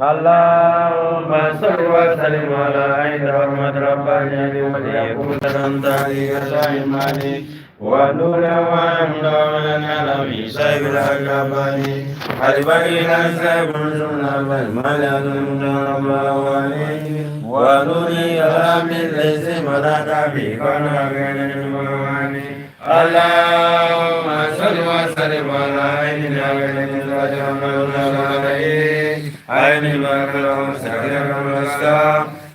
اللهم صل وسلم على عين رحمة ربنا وليكون تاريخ ونور وعمدنا في سيف الأكبر أجبرنا سيف ونوري كلام ليس ملاك في كون اللهم صل وسلم على عين عين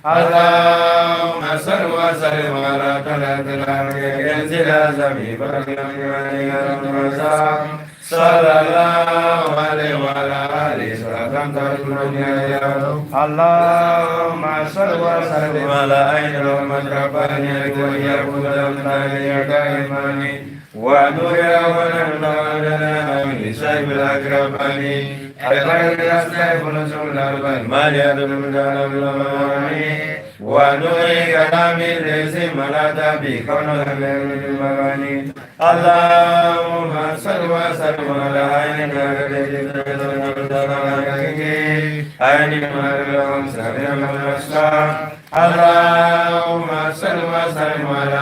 اللهم صل وسلم على صلى الله عليه وعلى آله اللهم صل وسلم على عين رحمة ربنا ونور أولنا من سيف الأكرمين ونور كلام ليس ملاذ بكون المغاني اللهم صل وسلم على عين اللهم صل وسلم على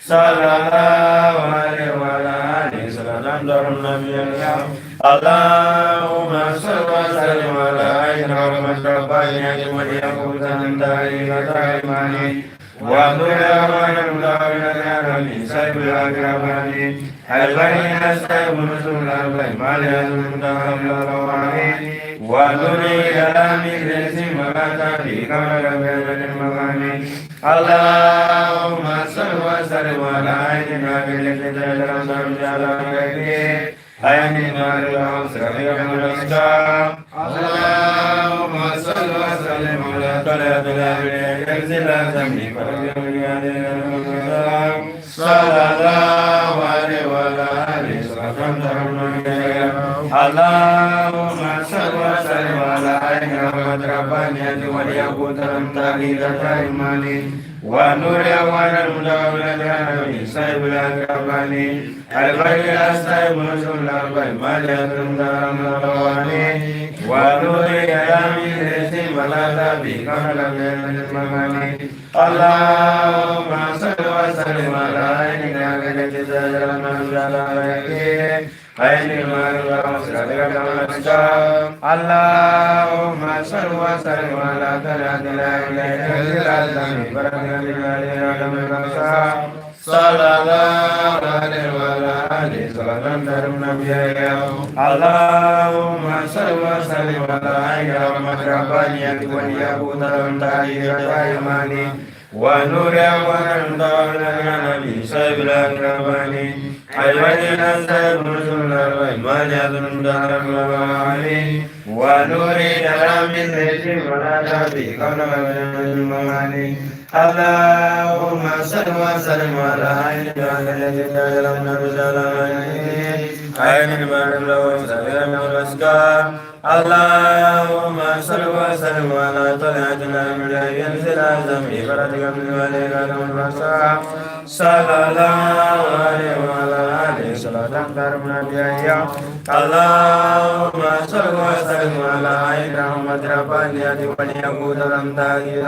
صلى الله عليه وعلى آله وسلم اللهم صل وسلم على عين رحمة ربنا وليقوت ونور أولنا من سيف الأكرمين البين سيف نزول ونور كلام ليس ملاك في كون المغاني اللهم صل وسلم على عين اللهم صل وسلم على صلى الله عليه وعلى آله اللهم صل وسلم على عين رحمة ربنا وليقوت تاريخ ونور أولنا من سيف الأكرمين البر السيف نزول ونور كلام ليس ملاذ بكون المغاني اللهم صل وسلم على عين اللهم صل وسلم على صلى الله عليه وعلى آله اللهم صل وسلم على عين رحمة ربنا وليقوت تاريخ ونور أولنا من سيف الأكرمين البين سيف نزول ونور كلام ليس ملاك في كون المغاني اللهم صل وسلم على عين اللهم صل وسلم على طلعتنا من صلى الله عليه وعلى آله اللهم صل وسلم على عين رحمة ربنا وليقوت تاريخ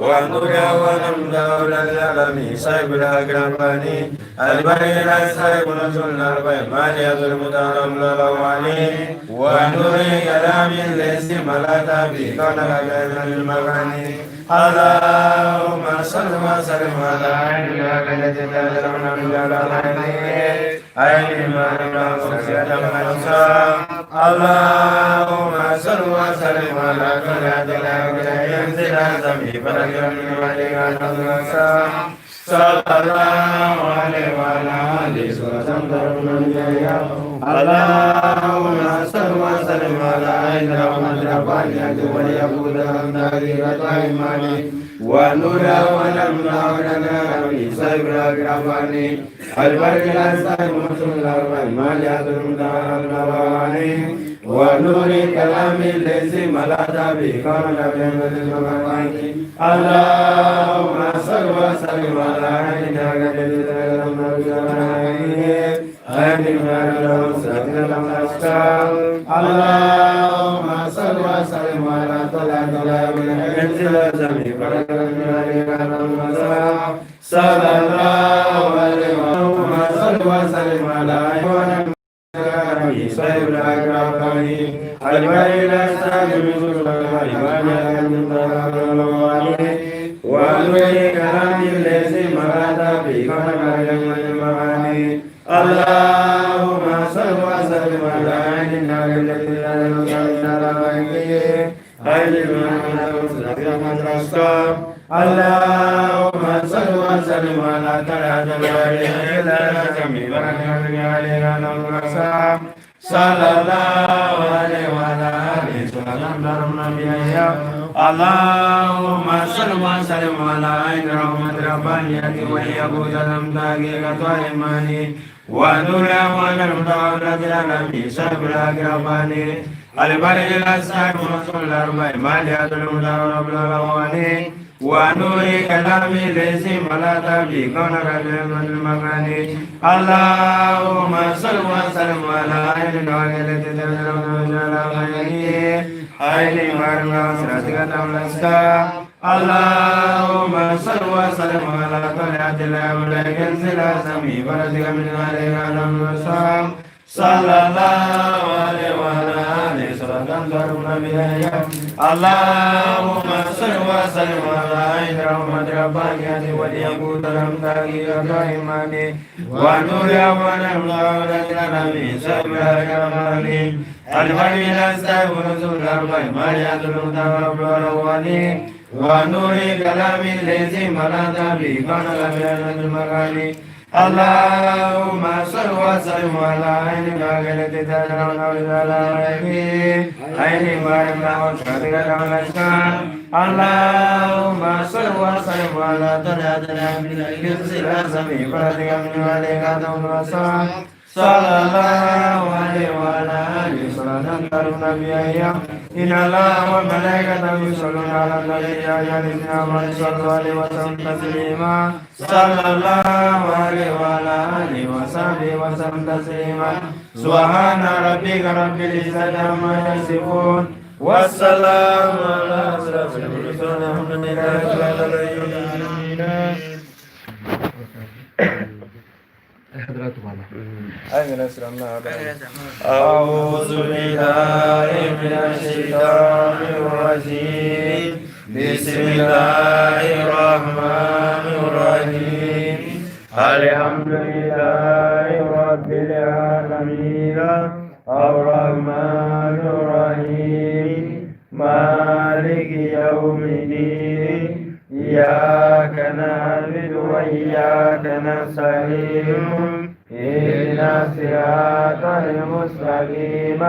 ونور أولنا العالمين سيف الأكرمين البين سيف نزول ونور كلام ليس ملاك في كون المغاني اللهم صل وسلم على عين اللهم صل وسلم على صلى الله عليه وعلى آله اللهم صل وسلم على عين رحمة ربنا وليقوت تاريخ ونور ولم ونور كلام الذي ملأت به كون. اللهم صل وسلم على اللهم صل وسلم على صلى الله عليه وسلم وسلم على اللهم صل وسلم على اللهم صل وسلم على صلى الله عليه وعلى آله وسلم. اللهم صل وسلم على عين رحمة ربانية وهي قوت الأمداء إيماني ونور أموال المتعاملة العالمي سبب الأقرباني البرج الأسعد ورسول الأربع ماليات المتعاملة ونور كلامي الذي ملأت به كون رجل من المغاني. اللهم صل وسلم على عين التي اللهم صل وسلم على طلعة الأولى كنز الأسمي بردك من عليك صلى الله عليه وعلى آله وسلم. اللهم صل وسلم على عين رحمة ربانية وليقوت الأمداء إيماني ونور أول العالمين سبب الأكرماني الولي الأستاذ ونزول الأربع ماليات المدى ونور كلام الذي ملأت به كان لم المغاني. اللهم صل وسلم على عين التي اللهم صل وسلم على طلعة الكنز الأعظم فردك من عليك صلى الله عليه وعلى آله وسلم. إن الله وملائكته يصلون على النبي يا أيها الذين آمنوا صلوا عليه وسلموا تسليما. صلى الله عليه وعلى آله وصحبه وسلم تسليما. سبحان ربك رب العزة عما يصفون والسلام على أشرف المرسلين والحمد لله رب العالمين. أعوذ بالله من الشيطان الرجيم. بسم الله الرحمن الرحيم. الحمد لله رب العالمين الرحمن الرحيم مالك يوم الدين إياك نعبد وإياك نستعين اهدنا الصراط المستقيم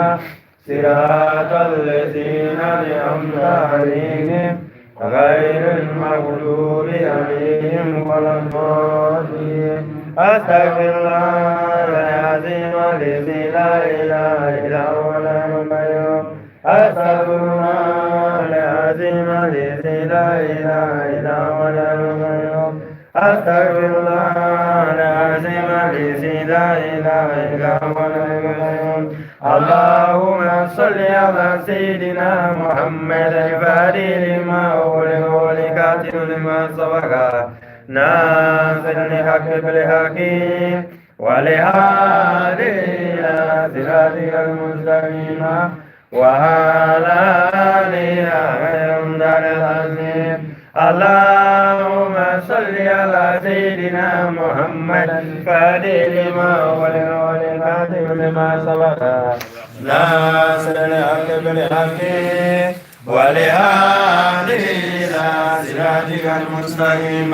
صراط الذين أنعمت عليهم غير المغضوب عليهم ولا الضالين. أستغفر الله العظيم الذي لا إله إلا هو الحي القيوم. أستغفر الله العظيم الذي لا إله إلا هو الحي القيوم. أستغفر الله العظيم الذي لا إله إلا هو الحي القيوم. اللهم صل على سيدنا محمد الفاتح لما أغلق والكاتب لما سبق ناصر الحق بالحق ولهذه إلى صراطك المستقيم وعلى آله غير العظيم. اللهم صل على سيدنا محمد الفاتح لما أغلق والكاتب لما سبق ناصر الحق بالحق ولهذه إلى صراطك المستقيم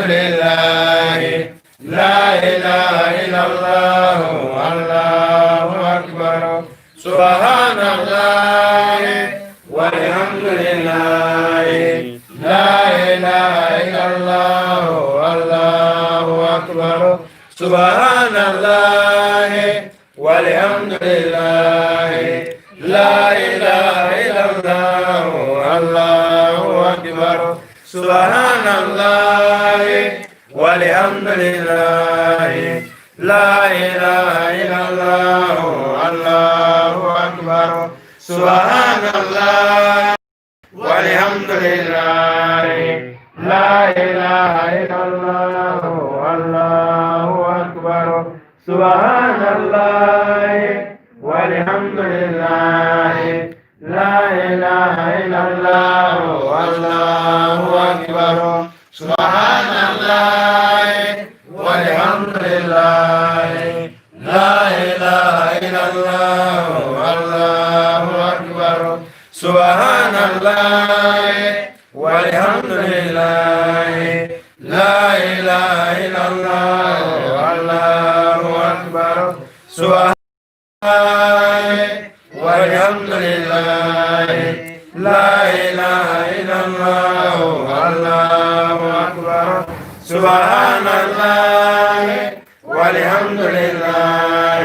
لله لا إله إلا الله الله أكبر سبحان الله والحمد لله لا إله إلا الله الله أكبر سبحان الله والحمد لله لا إله إلا الله الله أكبر سبحان الله والحمد لله لا إله إلا الله الله أكبر سبحان الله والحمد لله لا إله إلا الله الله أكبر سبحان الله والحمد لله لا إله إلا الله الله أكبر سبحان الله والحمد لله لا إله إلا الله الله أكبر سبحان الله والحمد لله لا إله إلا الله الله أكبر سبحان الله والحمد لله لا إله إلا الله الله أكبر سبحان الله والحمد لله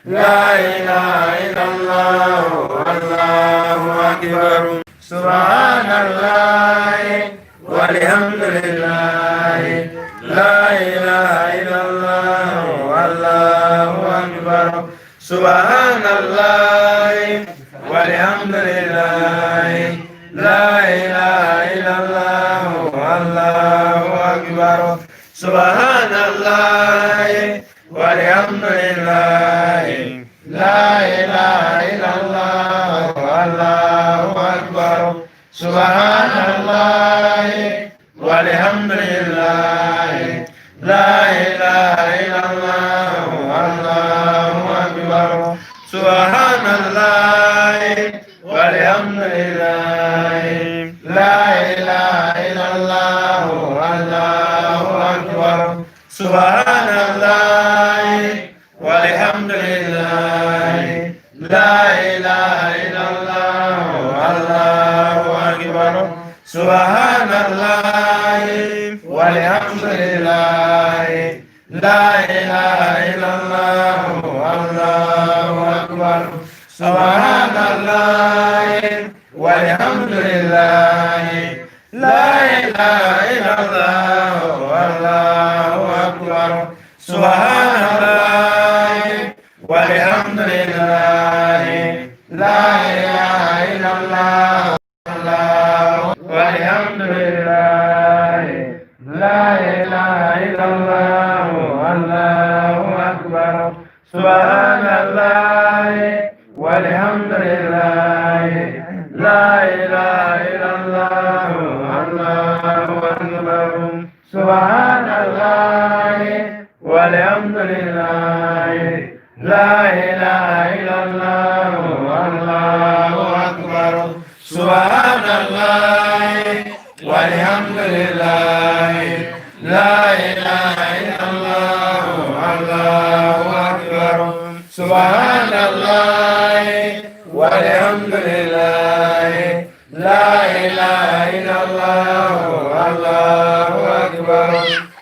لا إله إلا الله الله أكبر سبحان الله والحمد لله لا إله إلا الله الله أكبر سبحان الله والحمد لله لا إله إلا الله الله أكبر سبحان الله والحمد لله لا إله إلا الله الله أكبر سبحان الله والحمد لله لا إله إلا الله الله أكبر سبحان الله والحمد لله لا إله إلا الله الله أكبر سبحان الله والحمد لله لا إله إلا الله الله أكبر سبحان الله والحمد لله لا إله إلا الله الله أكبر سبحان الله والحمد لله لا إله إلا الله الله أكبر سبحان الله والحمد لله لا إله إلا الله الله والحمد لله لا إله إلا الله الله أكبر سبحان الله والحمد لله لا إله إلا الله الله أكبر سبحان الله والحمد لله لا إله إلا الله الله أكبر سبحان الله والحمد لله لا إله إلا الله الله أكبر سبحان الله والحمد لله لا إله إلا الله الله أكبر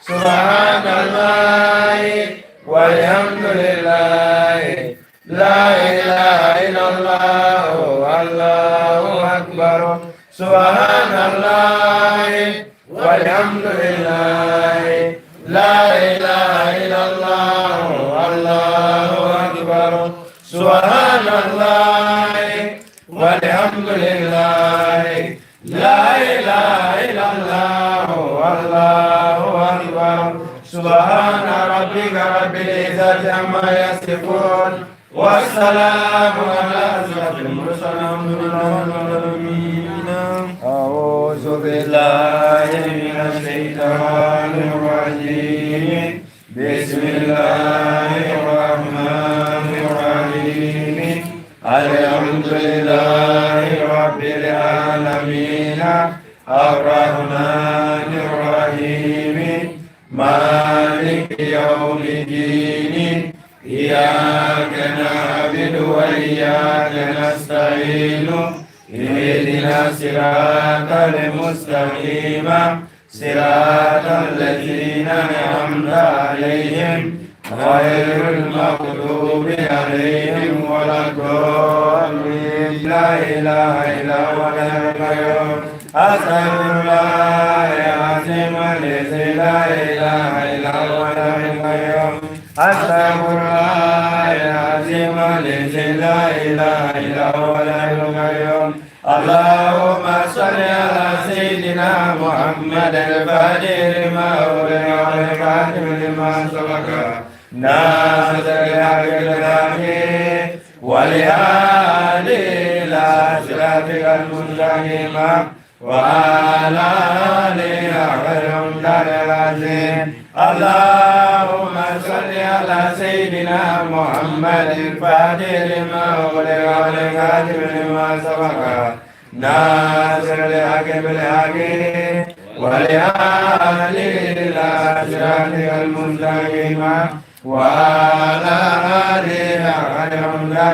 سبحان الله والحمد لله لا إله إلا الله الله أكبر سبحان الله والحمد لله لا إله إلا الله الله أكبر سبحان الله والحمد لله لا إله إلا الله الله أكبر سبحان ربك رب العزة عما يصفون والسلام على أشرف المرسلين الحمد لله رب العالمين. أعوذ بالله من الشيطان الرجيم. بسم الله الرحمن الرحيم. الحمد لله رب العالمين الرحمن الرحيم. الدين إياك نعبد وإياك نستعين اهدنا صراط المستقيم صراط الذين أنعمت عليهم غير المغضوب عليهم ولا الضالين. لا إله إلا هو الحي القيوم. أستغفر الله العظيم الذي لا إله إلا هو الحي القيوم. أستغفر الله العظيم الذي لا إله إلا هو الحي القيوم. اللهم صل على سيدنا محمد الفاتح لما أغلق والخاتم لما سبق ناصر الحق بالحق والهادي إلى صراطك المستقيم وعلى آله حق العظيم. اللهم صل على سيدنا محمد الفاتح لما أغلق والخاتم لما سبق ناصر الحق بالحق والهادي إلى صراطك المستقيم وعلى آله حق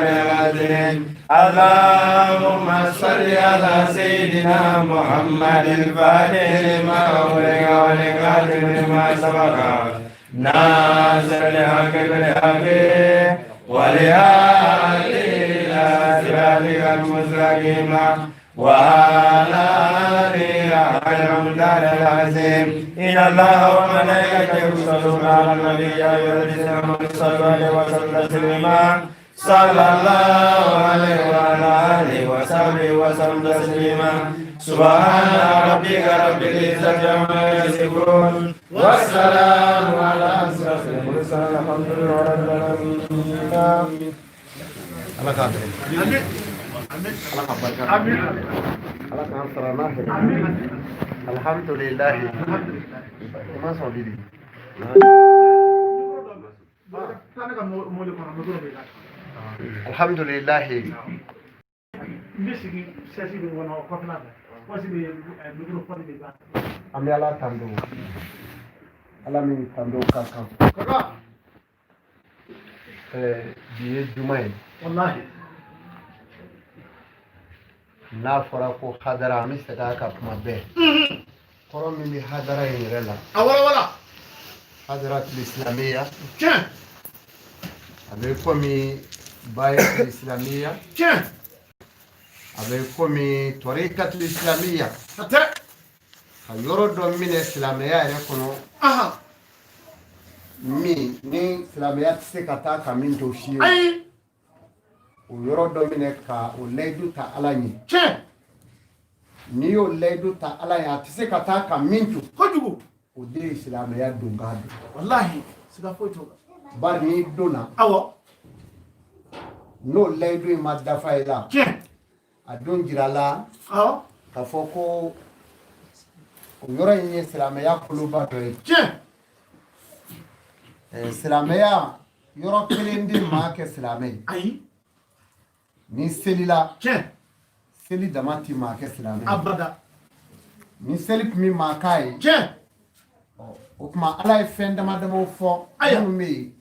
العظيم. اللهم صل على سيدنا محمد الفاتح لما أغلق والخاتم لما سبق ناصر الحق بالحق والهادي إلى صراطك المستقيم وعلى آله حق العظيم. إن الله وملائكته يصلون على النبي يا أيها الذين آمنوا صلوا عليه وسلموا تسليما. صلى الله عليه وعلى آله وصحبه وسلم تسليما. سبحان ربك رب العزة عما يصفون والسلام على أشرف المرسلين الحمد لله رب العالمين. Ala k'a dɛmɛ, Ala ka barika, Ala k'an sara n'a hɛrɛ. Alhamdulilahi, i ma sɔn bi de. Alhamdulilahi. N bɛ sigi sɛsi min kɔnɔ o kɔfɛla fɛ waati min microphone de b'a. An bɛ Ala tando, Ala min tando ka kan. Kaka. Bi ye juma ye. Wallahi. N'a fɔra ko hadara, an bɛ segin a kan tuma bɛɛ, kɔrɔ min bɛ hadara in yɛrɛ la. A wala wala. Hadaratul islamiya. Tiɲɛ. A bɛ komi bayatul islamiya. Tiɲɛ. A bɛ komi tɔrikatul islamiya. A tɛ. Ka yɔrɔ dɔ minɛ silamɛya yɛrɛ kɔnɔ, min ni silamɛya tɛ se ka taa ka min to fiyewu. Ayi. O yɔrɔ dɔ minɛ ka o layidu ta Ala ɲɛ. Tiɲɛ. N'i y'o layidu ta Ala ɲɛ, a tɛ se ka taa ka min to. Kojugu. O de ye silamɛya donkan don. Wallahi, siga foyi t'o la. Bari n'i donna, Awɔ. n'o layidu in ma dafa i la, Tiɲɛ. a dun jirala Awɔ. k'a fɔ ko o yɔrɔ in ye silamɛya koloba dɔ ye. Tiɲɛ. Silamɛya yɔrɔ kelen de maa kɛ silamɛ ye. Ayi. Ni selila, Tiɲɛ. seli dama ti maa kɛ silamɛ ye. Abada. Ni seli tun bɛ maa k'a ye, Tiɲɛ. o tuma Ala ye fɛn dama damaw fɔ Ayiwa. minnu bɛ yen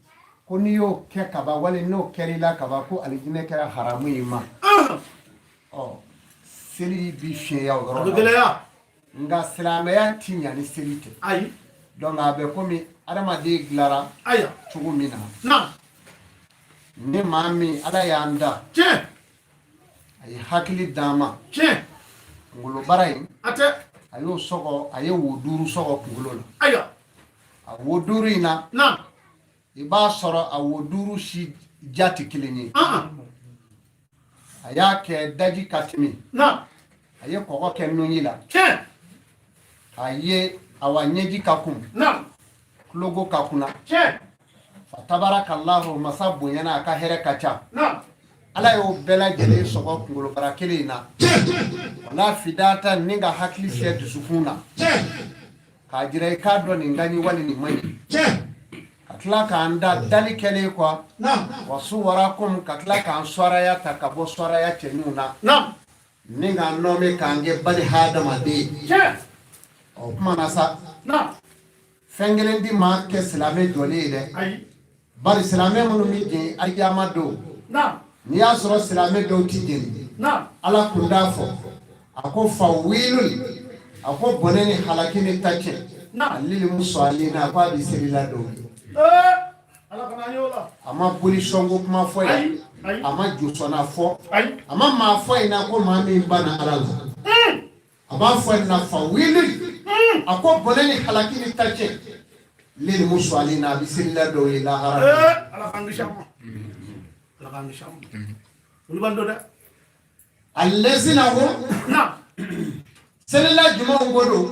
ko n'i y'o kɛ kaban, wali n'o kɛr'i la kaban, ko alijinɛ kɛra haramu ye ma. Ɔ, seli bi fiɲɛya o A yɔrɔ bɛ la. gɛlɛya. Nka silamɛya ti ɲa ni seli tɛ. Ayi. Donc a bɛ komi adamaden dilara Ayiwa. cogo min na, Na. ni maa min Ala y'an da, Tiɲɛ. a ye hakili d'an ma. Tiɲɛ. Kunkolobara in, A tɛ. a y'o sɔgɔ, a ye wo 5 sɔgɔ kunkolo la. Ayiwa. A wo 5 in na, Na. i b'a sɔrɔ a wo 5 si ja tɛ kelen ye. A y'a kɛ daji ka timi. Na. A ye kɔgɔ kɛ nunji la. Tiɲɛ. A ye awa ɲɛji ka kun, Na. tulogo ka kunna. Tiɲɛ. Fatabarakallahu, masa bonyana, a ka hɛrɛ ka ca. Na. Ala y'o bɛɛ lajɛlen sɔgɔ kunkolobara kelen in na. Wala fidata ni ka hakili sɛ dusukun na, k'a jira i k'a dɔn nin ka ɲi wali nin man ɲi. Tiɲɛ. Ka tila k'an da dali kɛlen kɔ, Na. wa suwarakum, ka tila k'an sɔraya ta ka bɔ sɔraya cɛɲiw na, Na. ni k'an nɔɔmi k'an kɛ bali hadamaden ye. Tiɲɛ. O kuma na sa, Na. fɛn kelen di maa kɛ silamɛ jɔlen ye dɛ. Ayi. Bari silamɛ minnu bɛ jɛn alikiyama don, n'i y'a sɔrɔ silamɛ dɔw ti jɛni, Ala kun t'a fɔ a ko fawilun, a ko bɔnɛ ni halaki ni ta cɛn lil musallina, a ko a bɛ selila dɔw ye. A ma boli sɔnko kuma fɔ yan, a ma josɔnna fɔ, a ma maa fɔ yen na ko maa min banna Ala la. A b'a fɔ yen na fawilun, a ko bɔnɛ ni halaki ni ta cɛn lil musallina, a bɛ selila dɔw ye lahara. Ala k'an kisi a ma, Ala k'an kisi a ma, olu b'an dɔn dɛ. Allazina hum, selila jumɛnw ko don?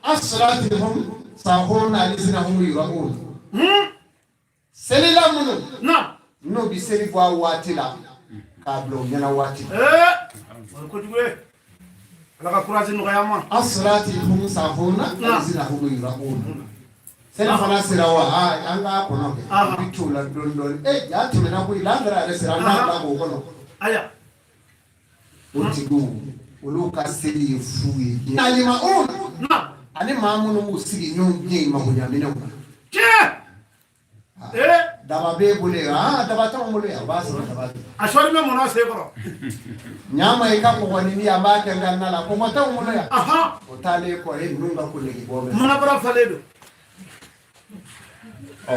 An salatihim sahun allazina hum yura'un, selila minnu n'u bɛ seli bɔ a waati la k'a bila u ɲɛna waati la. O ye kojugu ye, Ala ka courage nɔgɔya an ma. An salatihim sahun allazina hum yura'un, seli fana sera wa an k'a kɔnɔ kɛ, i bɛ t'o la dɔɔni dɔɔni. E ja tɛmɛna koyi, lansara yɛrɛ sera, an b'a bila k'o kɔnɔ. Aya. O tigiw, olu ka seli ye fu ye diɲɛ. Alima'un, ani maa minnu b'u sigi ɲɔgɔn diɲɛ magoɲaminɛw na. Daba b'e bolo yan, aa daba t'anw bolo yan, o b'a sɔrɔ daba bɛ. A sɔɔni bɛ mɔnɔ sen kɔrɔ. Ɲama i ka kɔgɔnin di, an b'a kɛ n ka na la, kɔgɔ t'anw bolo yan. O taalen kɔ, e ninnu ka ko nege bɔ bɛ. Manabara falen don. Ɔ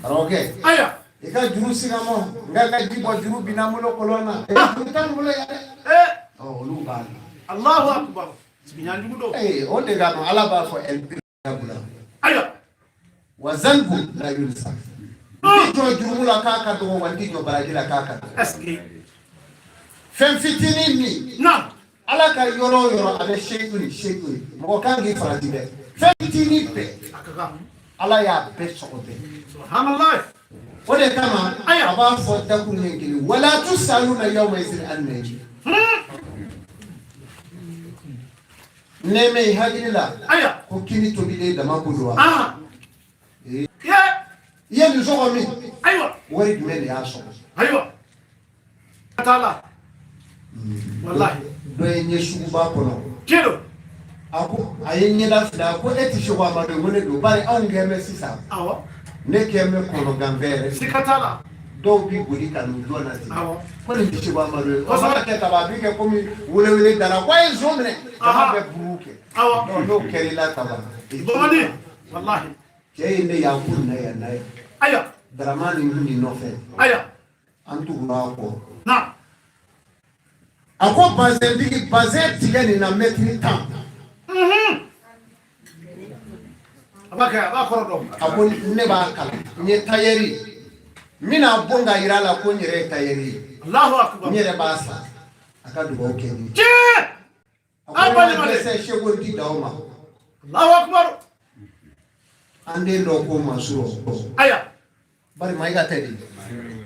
karamɔgɔkɛ. Aya. I ka juru sigamɔ, n ka ka ji bɔ, juru binna n bolo kɔlɔn na. Juru t'anw bolo yan dɛ. Ɔ olu b'a la. Allahu akbar. Sigiɲɔgɔn jugu don. Ee o de kama Ala b'a fɔ el bi Ayiwa. Wa zanbu la yunsa. N t'i jɔ jurumu la k'a ka dɔgɔ, wa n t'i jɔ baraji la k'a ka dɔgɔ. Est ce que. Fɛn fitinin min. Ala ka yɔrɔ o yɔrɔ a bɛ seyidu seyidu, mɔgɔ kan k'i farati dɛ, fɛn fitinin bɛɛ. A ka kan. Ala y'a bɛɛ sɔgɔ bɛɛ. Subhanallah. O de kama a b'a fɔ dakun ɲɛ kelen wala tusaluna yawma izin an na'im. Nɛɛmɛ i hakili la. Ayiwa. Ko kini tobilen dama ko don wa? I ye nin sɔgɔ min? Ayiwa. Wari jumɛn de y'a sɔgɔ? Ayiwa. T'a la. Walahi. Dɔ ye n ye suguba kɔnɔ. Tiɲɛ don. A ko a ye ɲɛda filɛ, a ko e tɛ Seko Amadu ye, ko ne don, bari anw kɛn bɛ sisan. Awɔ. Ne kɛn bɛ kɔnɔganfɛn yɛrɛ. Siga t'a la. Dɔw b'i boli ka n'u jɔ na ten. Awɔ. Ko nin tɛ Seko Amadu ye. O mana kɛ kaban, a b'i kɛ komi welewele dara ko a ye nson minɛ. Jama bɛ buru kɛ. Awɔ. Donc n'o kɛr'i la kaban. Bɔmɔni. Walahi. Cɛ ye ne y'an kun na yan na ye. Ayiwa. Daramani nin nɔfɛ. Ayiwa. An tugura a kɔ. Na. A ko bazɛntigi, bazɛn tigɛ nin na mɛtiri 10. A b'a kɛ, a b'a kɔrɔ dɔn. A ko ne b'a kalan, n ye tayɛri ye. N bɛna bon ka yira a la ko n yɛrɛ ye tayɛri ye. Allahu akbar. N yɛrɛ b'a san. A ka dugawu kɛ n ye. Tiɲɛ. A ko ne ma dɛsɛ seko n ti dan o ma. Allahu akbar. An den dɔ ko Mansuru. Ayiwa. Bari Mayiga tɛ de.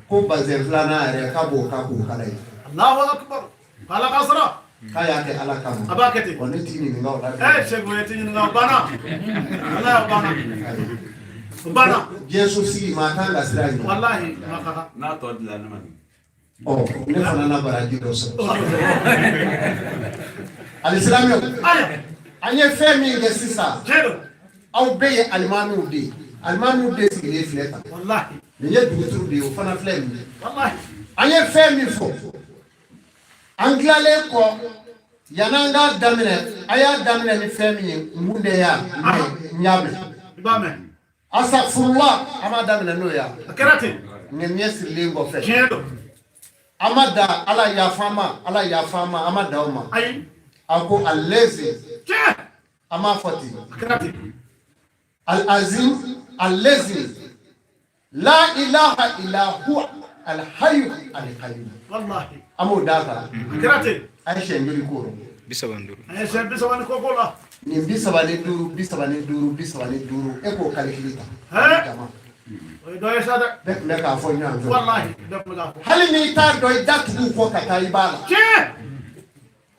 Ko bazɛn filanan yɛrɛ k'a b'o kan k'o kala ye. Allahu akbar. K'Ala ka sara. K'a y'a kɛ Ala kama. A b'a kɛ ten. Wa ne t'i ɲininka o la. Seko e t'i ɲininka, o banna. Ala y'o banna. O banna. Diɲɛ so sigi maa kan ka sira ɲini. Walahi maa ka kan. N'a tɔ dilan ne ma nin. Ɔ ne fana na baraji dɔ sɔrɔ. Alisilamɛw. Ayiwa. An ye fɛn min kɛ sisan. Tiɲɛ don. Aw bɛɛ ye alimamiw de ye. Alimamiw de sigilen filɛ tan. Walahi. Nin ye dugutigi de ye, o fana filɛ nin ye. Walahi. An ye fɛn min fɔ, an tilalen kɔ, yan'an k'a daminɛ, a y'a daminɛ ni fɛn min ye, mun de y'a mɛn, n y'a mɛn. I b'a mɛn. Asafurula, an b'a daminɛ n'o ye. A kɛra ten. Ŋaniya sirilen kɔfɛ. Tiɲɛ don. An ma da Ala yafa an ma, Ala yafa an ma, an ma da o ma. Ayi. A ko alezi. Tiɲɛ. An b'a fɔ ten. A kɛra ten. Al-azim alezi la ilaha illa huwa al-hayyu al-qayyum. Walahi. An b'o d'a kan. A kɛra ten. A ye siɲɛ joli k'o rɔ? 35. A ye siɲɛ 30 ni kɔ k'o la. Nin 35, 35, 35, e k'o kalikili ta. Jama. O ye dɔ ye sa dɛ. Bɛɛ tun bɛ k'a fɔ ɲɔgɔn fɛ. Walahi, bɛɛ tun bɛ k'a fɔ. Hali n'i t'a dɔn, i da tugu kɔ ka taa i b'a la. Tiɲɛ.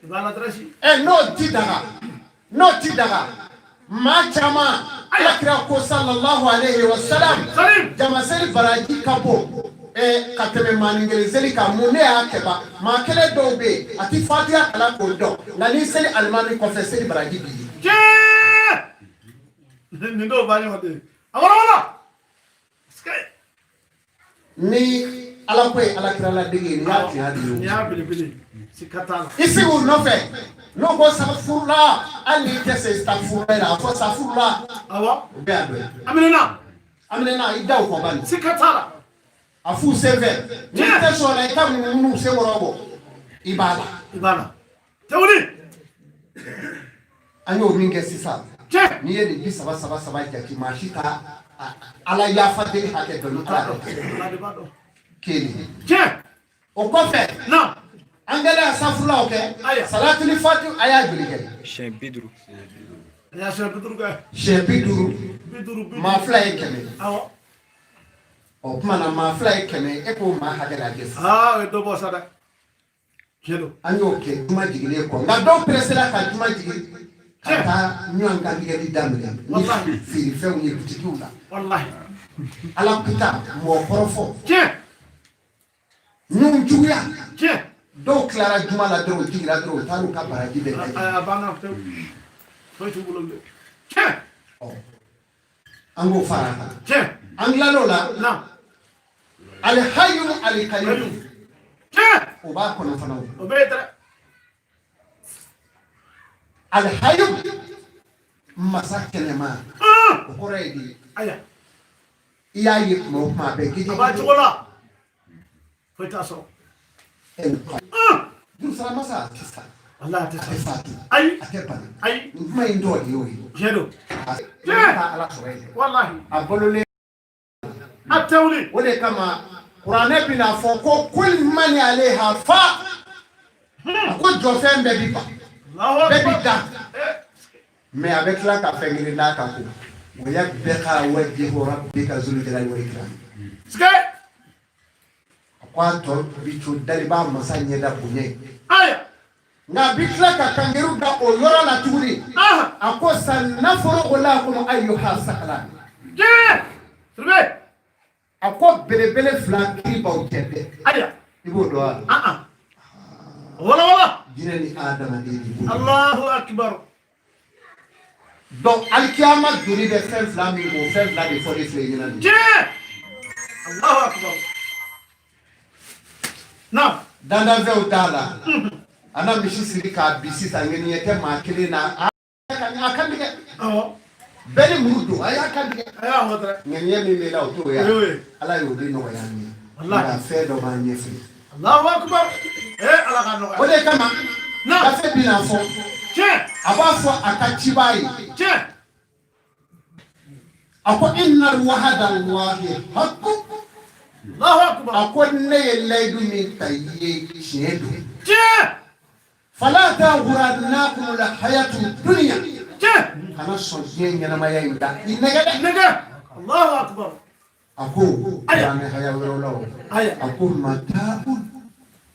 I b'a la dɛrɛsi. N'o ti daga, n'o ti daga, maa caman, Ala kira ko sallallahu alayhi wa salam, jamaseli baraji ka bon ka tɛmɛ maanin kelen seli kan. Mun ne y'a kɛ ba? Maa kelen dɔw bɛ yen, a ti fatiya kalan k'o dɔn, nka n'i seli alimami kɔfɛ, seli baraji b'i ye. Tiɲɛ. Nin dɔw b'a ɲɔgɔn den. A wala wala. Ni Ala ko ye Ala kira ladege ye, nin y'a tiɲɛ de ye. Nin y'a belebele, sika t'a la. I sigi u nɔfɛ, n'o ko safurula, hali n'i tɛ se safurula la, a fɔ safurula. Awɔ. O bɛɛ y'a dɔ ye. A minɛna. A minɛna, i da o kɔ bani. Sika t'a la. A f'u senfɛ, n'i tɛ sɔn o la, i ka munumunu sen kɔrɔ bɔ, i b'a la. I b'a la, tɛwuli. An y'o min kɛ sisan, Tiɲɛ. n'i ye nin 30 saba saba jate, maa si t'a Ala yafa deli hakɛ dɔn ni Ala dɔn. Ala de b'a dɔn. Kelen. Tiɲɛ. O kɔfɛ, Naam. an kɛlen ka safurulaw kɛ, Ayiwa. salatuli fati, a y'a joli kɛ? Siɲɛ 50. A y'a siɲɛ 50 kɛ. Siɲɛ 50. 50, 50. Maa fila ye 100. Awɔ. O tuma na, maa fila ye 100, e k'o maa hakɛ lajɛ sisan. Aa, o ye dɔ bɔ sa dɛ, tiɲɛ don. An y'o kɛ juma jiginnen kɔ, nka dɔw peresera ka juma jigin ka taa ɲɔgɔn kantigɛli daminɛ ni Walahi. feerefɛnw ye butikiw la. Walahi. Ala kuta, mɔgɔ kɔrɔfɔ, Tiɲɛ. ɲɔgɔn juguya. Tiɲɛ. Dɔw tilara juma la dɔrɔn, u jiginna dɔrɔn, u taar'u ka baraji bɛɛ lajɛ. A banna pewu, foyi t'u bolo bilen, tiɲɛ. Ɔ, an k'o fara a kan. Tiɲɛ. An tilal'o la, Naam. Alihayu alikayu. Tiɲɛ. O b'a kɔnɔ fana o. O bɛɛ ye dɛ. Alihayu, masa kɛnɛma, o kɔrɔ ye di? Ayiwa. I y'a ye kuma o kuma, a bɛ gidi. A b'a cogo la, foyi t'a sɔrɔ. Jurusara masa, a tɛ sa. Walahi, a tɛ A tɛ sa. fatu. Ayi. A tɛ bana. Ayi. Nin kuma in dɔw de y'o ye. Tiɲɛ don. A taa Ala sɔrɔ yen. Walahi. A balolen. A tɛ wuli. O de kama kuranɛ bɛna fɔ ko kul mani aleha fa, a ko jɔfɛn bɛɛ bi ban, Allahu bɛɛ bi akbar. da, mɛ a bɛ tila ka fɛn kelen d'a kan ko wa yabqa wajhu rabbika zul jalali wal ikram. Sike. A ko a tɔ bi to dalibaa masa ɲɛda bonya ye. Aya. Nka a bi tila ka kangeru da o yɔrɔ la tuguni. Aha. A ko sanaforogo lakum ayyuha sakalan. Tiɲɛ, Sidibe. A ko belebele fila kiri b'aw cɛ dɛ. Aya. I b'o dɔn wa? Ah ah, wala wala. Jinɛ ni adamaden de b'o dɔn. Allahu akbar. Donc alikiyama doni bɛ fɛn fila min, o fɛn fila de fɔlen filɛ i ɲɛna nin ye. Tiɲɛ, Allahu akbar, naam. Dandanfɛnw t'a la, a na misi siri k'a bi sisan, ŋɛniɲɛ tɛ maa kelen na, a a kan tigɛ. Awɔ. Bɛɛ ni muru don, a y'a kan tigɛ. A y'a fɔ dɛ. Ŋɛniɲɛ min b'i la, o t'o ye. O y'o ye. Ala y'o de nɔgɔya an ye. Walahi. Nka fɛn dɔ b'an ɲɛfɛ. Allahu akbar, ala ka nɔgɔya. O de kama Naam. gafe bɛna fɔ, Tiɲɛ. a b'a fɔ a ka cibaa ye, Tiɲɛ. a ko inna wahada Allahi haqqu. Allahu akbar. A ko ne ye layidu min ta i ye, tiɲɛ don. Tiɲɛ. Fala taghurrannakum alhayatu dunya. Tiɲɛ. Kana sɔn diɲɛ ɲɛnamaya in da i nɛgɛ dɛ. Nɛgɛ, Allahu akbar. A ko Ayiwa. kuranɛ haya wɛrɛw la o, Ayiwa. a ko mata'un.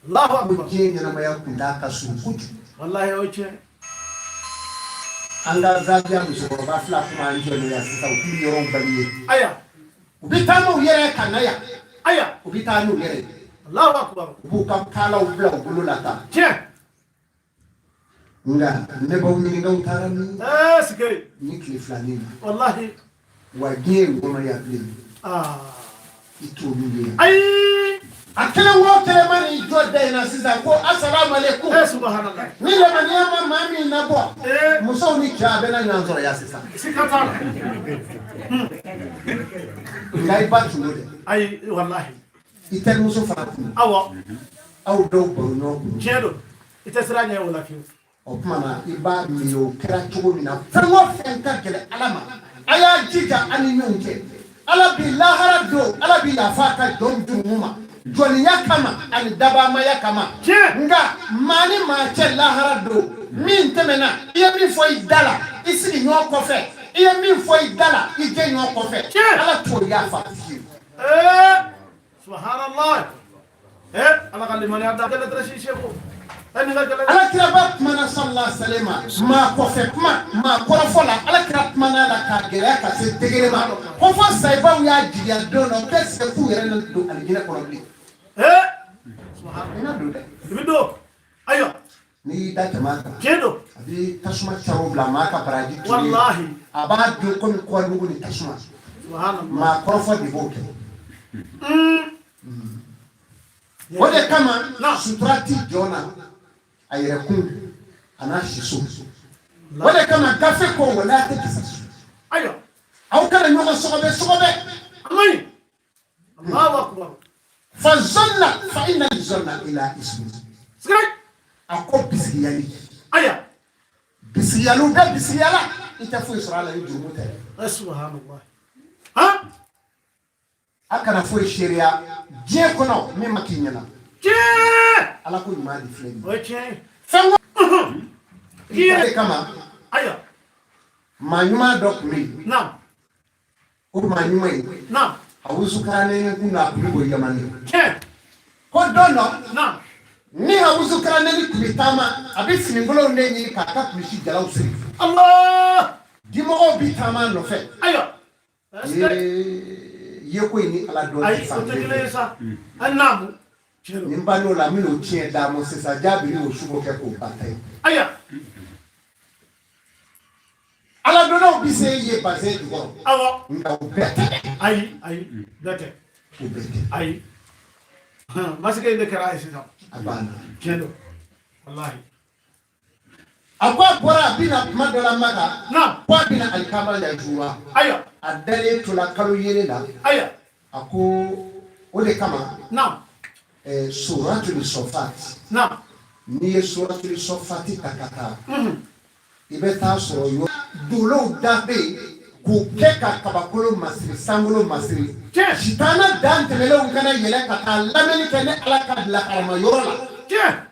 Allahu Ko akbar. diɲɛ ɲɛnamaya kun t'a ka surun kojugu. Walahi, o ye tiɲɛ. An ka zabiya musokɔrɔba fila kuma an jɔlen yan sisan, u k'u yɔrɔw bali ye. Aya. U bɛ taa n'u yɛrɛ ye ka na yan. Aya. U bɛ taa n'u yɛrɛ ye. Allahu akbar. U b'u ka kaalaw bila u bolo la tan. Tiɲɛ. Nka ne b'aw ɲininka, u taara min Sike. ni tile filanin na? Walahi. Wa diɲɛ in kɔnɔ yan bilen, Ah. i t'olu ye yan. Ayi. A kelen o kelen ma n'i jɔ da in na sisan ko asalaamaaleykum. Subhanallah. Ni lamaniya ma maa min nabɔ, musow ni cɛ, a bɛ na ɲɔgɔn sɔrɔ yan sisan. Sika t'a la. Nka i ba tun don dɛ. Ayi, walahi. I terimuso fana tun don. Awɔ. Aw dɔw baro ɲɔgɔn kun. Tiɲɛ don, i tɛ siran ɲɛ o la fiyewu. O tuma na, i b'a miiri o kɛra cogo min na, fɛn o fɛn ka gɛlɛn Ala ma, a y'a jija an ni ɲɔgɔn cɛ. Ala bi lahara don, Ala bi yafa a ka jɔn jurumu ma jɔniya kama ani dabamaya kama. Tiɲɛ. Nka maa ni maa cɛ lahara don, min tɛmɛna, i ye min fɔ i da la i sigi ɲɔgɔn kɔfɛ, i ye min fɔ i da la i jɛ ɲɔgɔn kɔfɛ, Tiɲɛ. Ala t'o yafa fiyewu. Subhanallah, Ala ka limaniya da gɛlɛn tɛ si seko nin ka gɛlɛn. Ala kiraba kumana sallallahu alaihi wasallam, maa kɔfɛ kuma, maa kɔrɔfɔ la, ala kira kumana la k'a gɛlɛya ka se degré ma ko fɔ sayibaw y'a jigiya don dɔ, u tɛ se k'u yɛrɛ na don alijinɛ kɔnɔ bilen. Subhanallah. I na don dɛ. I bɛ don, ayiwa. N'i y'i da jama kan, Tiɲɛ don. a bɛ tasuma caro bila maa ka baraji turu. Walahi. A b'a dun komi kɔɔrimugu ni tasuma. Subhanallah. Maa kɔrɔfɔ de b'o kɛ. O de kama sutura ti jɔn na a yɛrɛ kun a n'a siso. O de kama gafe ko wala tɛ kisa. Ayiwa. Aw kana ɲɔgɔn sɔgɔbɛ sɔgɔbɛ. A man ɲi. Allahu akbar. Fa zɔnna fa inna zɔnna ila ismi. Sigai. A ko bisigiyali. Ayiwa. Bisigiyaliw bɛ bisigiyala, i tɛ foyi sɔrɔ a la ni jurumu tɛ. Subhanallah. Han. A kana foyi seereya diɲɛ kɔnɔ min ma k'i ɲɛna. Tiɲɛ. Ala ko ɲuman de filɛ nin O ye. ye tiɲɛ ye. Fɛn o Tiɲɛ. de kama Ayiwa. maa ɲuman dɔ tun bɛ yen. Naam. O maa ɲuman in, Naam. a wusukaranɛni kun na, a tun bɛ bɔ Yamani. Tiɲɛ. Ko don dɔ, Naam. ni hawusukaranɛni tun bɛ taama, a bɛ finikolonw de ɲini k'a ka kulusi jalaw siri. Allah. Dimɔgɔw bɛ taama a nɔfɛ. Ayiwa. Ee, yeko in ni Ala dɔn Ayi, tɛ o fan tɛ kelen kelen ye fɛ. sa. A naamu. Tiɲɛ Ni don. n ban'o la, n bɛn'o tiɲɛ d'a ma sisan. Jaabi y'o sugo kɛ k'o ba ta ye. Ayiwa. Ala dɔnnaw bɛ se ye bazɛn jukɔrɔ. Awɔ. Nka o bɛɛ tɛ dɛ. Ayi, ayi, bɛɛ tɛ. O bɛɛ tɛ. Ayi. Masakɛ in de kɛra a ye sisan. A banna. Tiɲɛ don. Walahi. A ko a bɔra, a bɛna kuma dɔ la Maka. Naam. Ko a bɛna alikama yajuwa. Ayiwa. A dalen tola kalo yelen la. Ayiwa. A ko o de kama Naam. Suratul Sɔfat. Naam. N'i ye Suratul Sɔfati ta ka taa, i bɛ taa sɔrɔ yɔrɔ dolow da bɛ yen k'u kɛ ka kabakolo masiri, sankolo masiri. Tiɲɛ. Sitana dan tɛmɛlenw kana yɛlɛ ka taa lamɛnni kɛ ne Ala ka laharama yɔrɔ la. Tiɲɛ.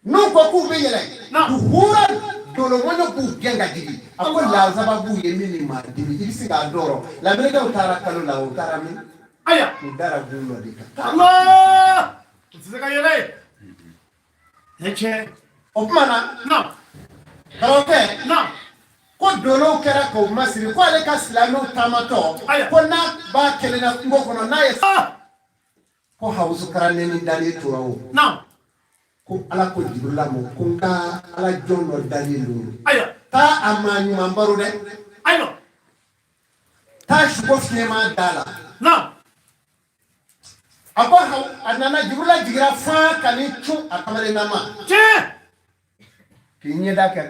N'u ko k'u bɛ yɛlɛ, Naam. duhura dolomɔɲɔ b'u gɛn ka jigin. A ko lazaba b'u ye min ni maa dimi, i bɛ se k'a dɔn. Lamɛnnikɛw taara kalo la, u taara min? Ayiwa. U dara gun dɔ de kan. Allah. O tɛ se ka yɛlɛ ye. Ye tiɲɛ. O tuma na, Naam. karamɔgɔkɛ, Naam. ko dolow kɛra k'o masiri, ko ale ka silamɛw taamatɔ, Ayiwa. ko n'a b'a kelen na kungo kɔnɔ, n'a ye Ah. ko hawusu karanɛni dalen tora o, Naam. ko Ala ko Jibirila ma ko n ka Ala jɔn dɔ dalen don. Ayiwa. Taa a maa ɲuman baro dɛ. Ayiwa. Taa suko fiɲɛma da la. Naam. A ko a nana, Jibirila jigira fan ka n'i cun a kamalenna ma. Tiɲɛ. K'i ɲɛda kɛ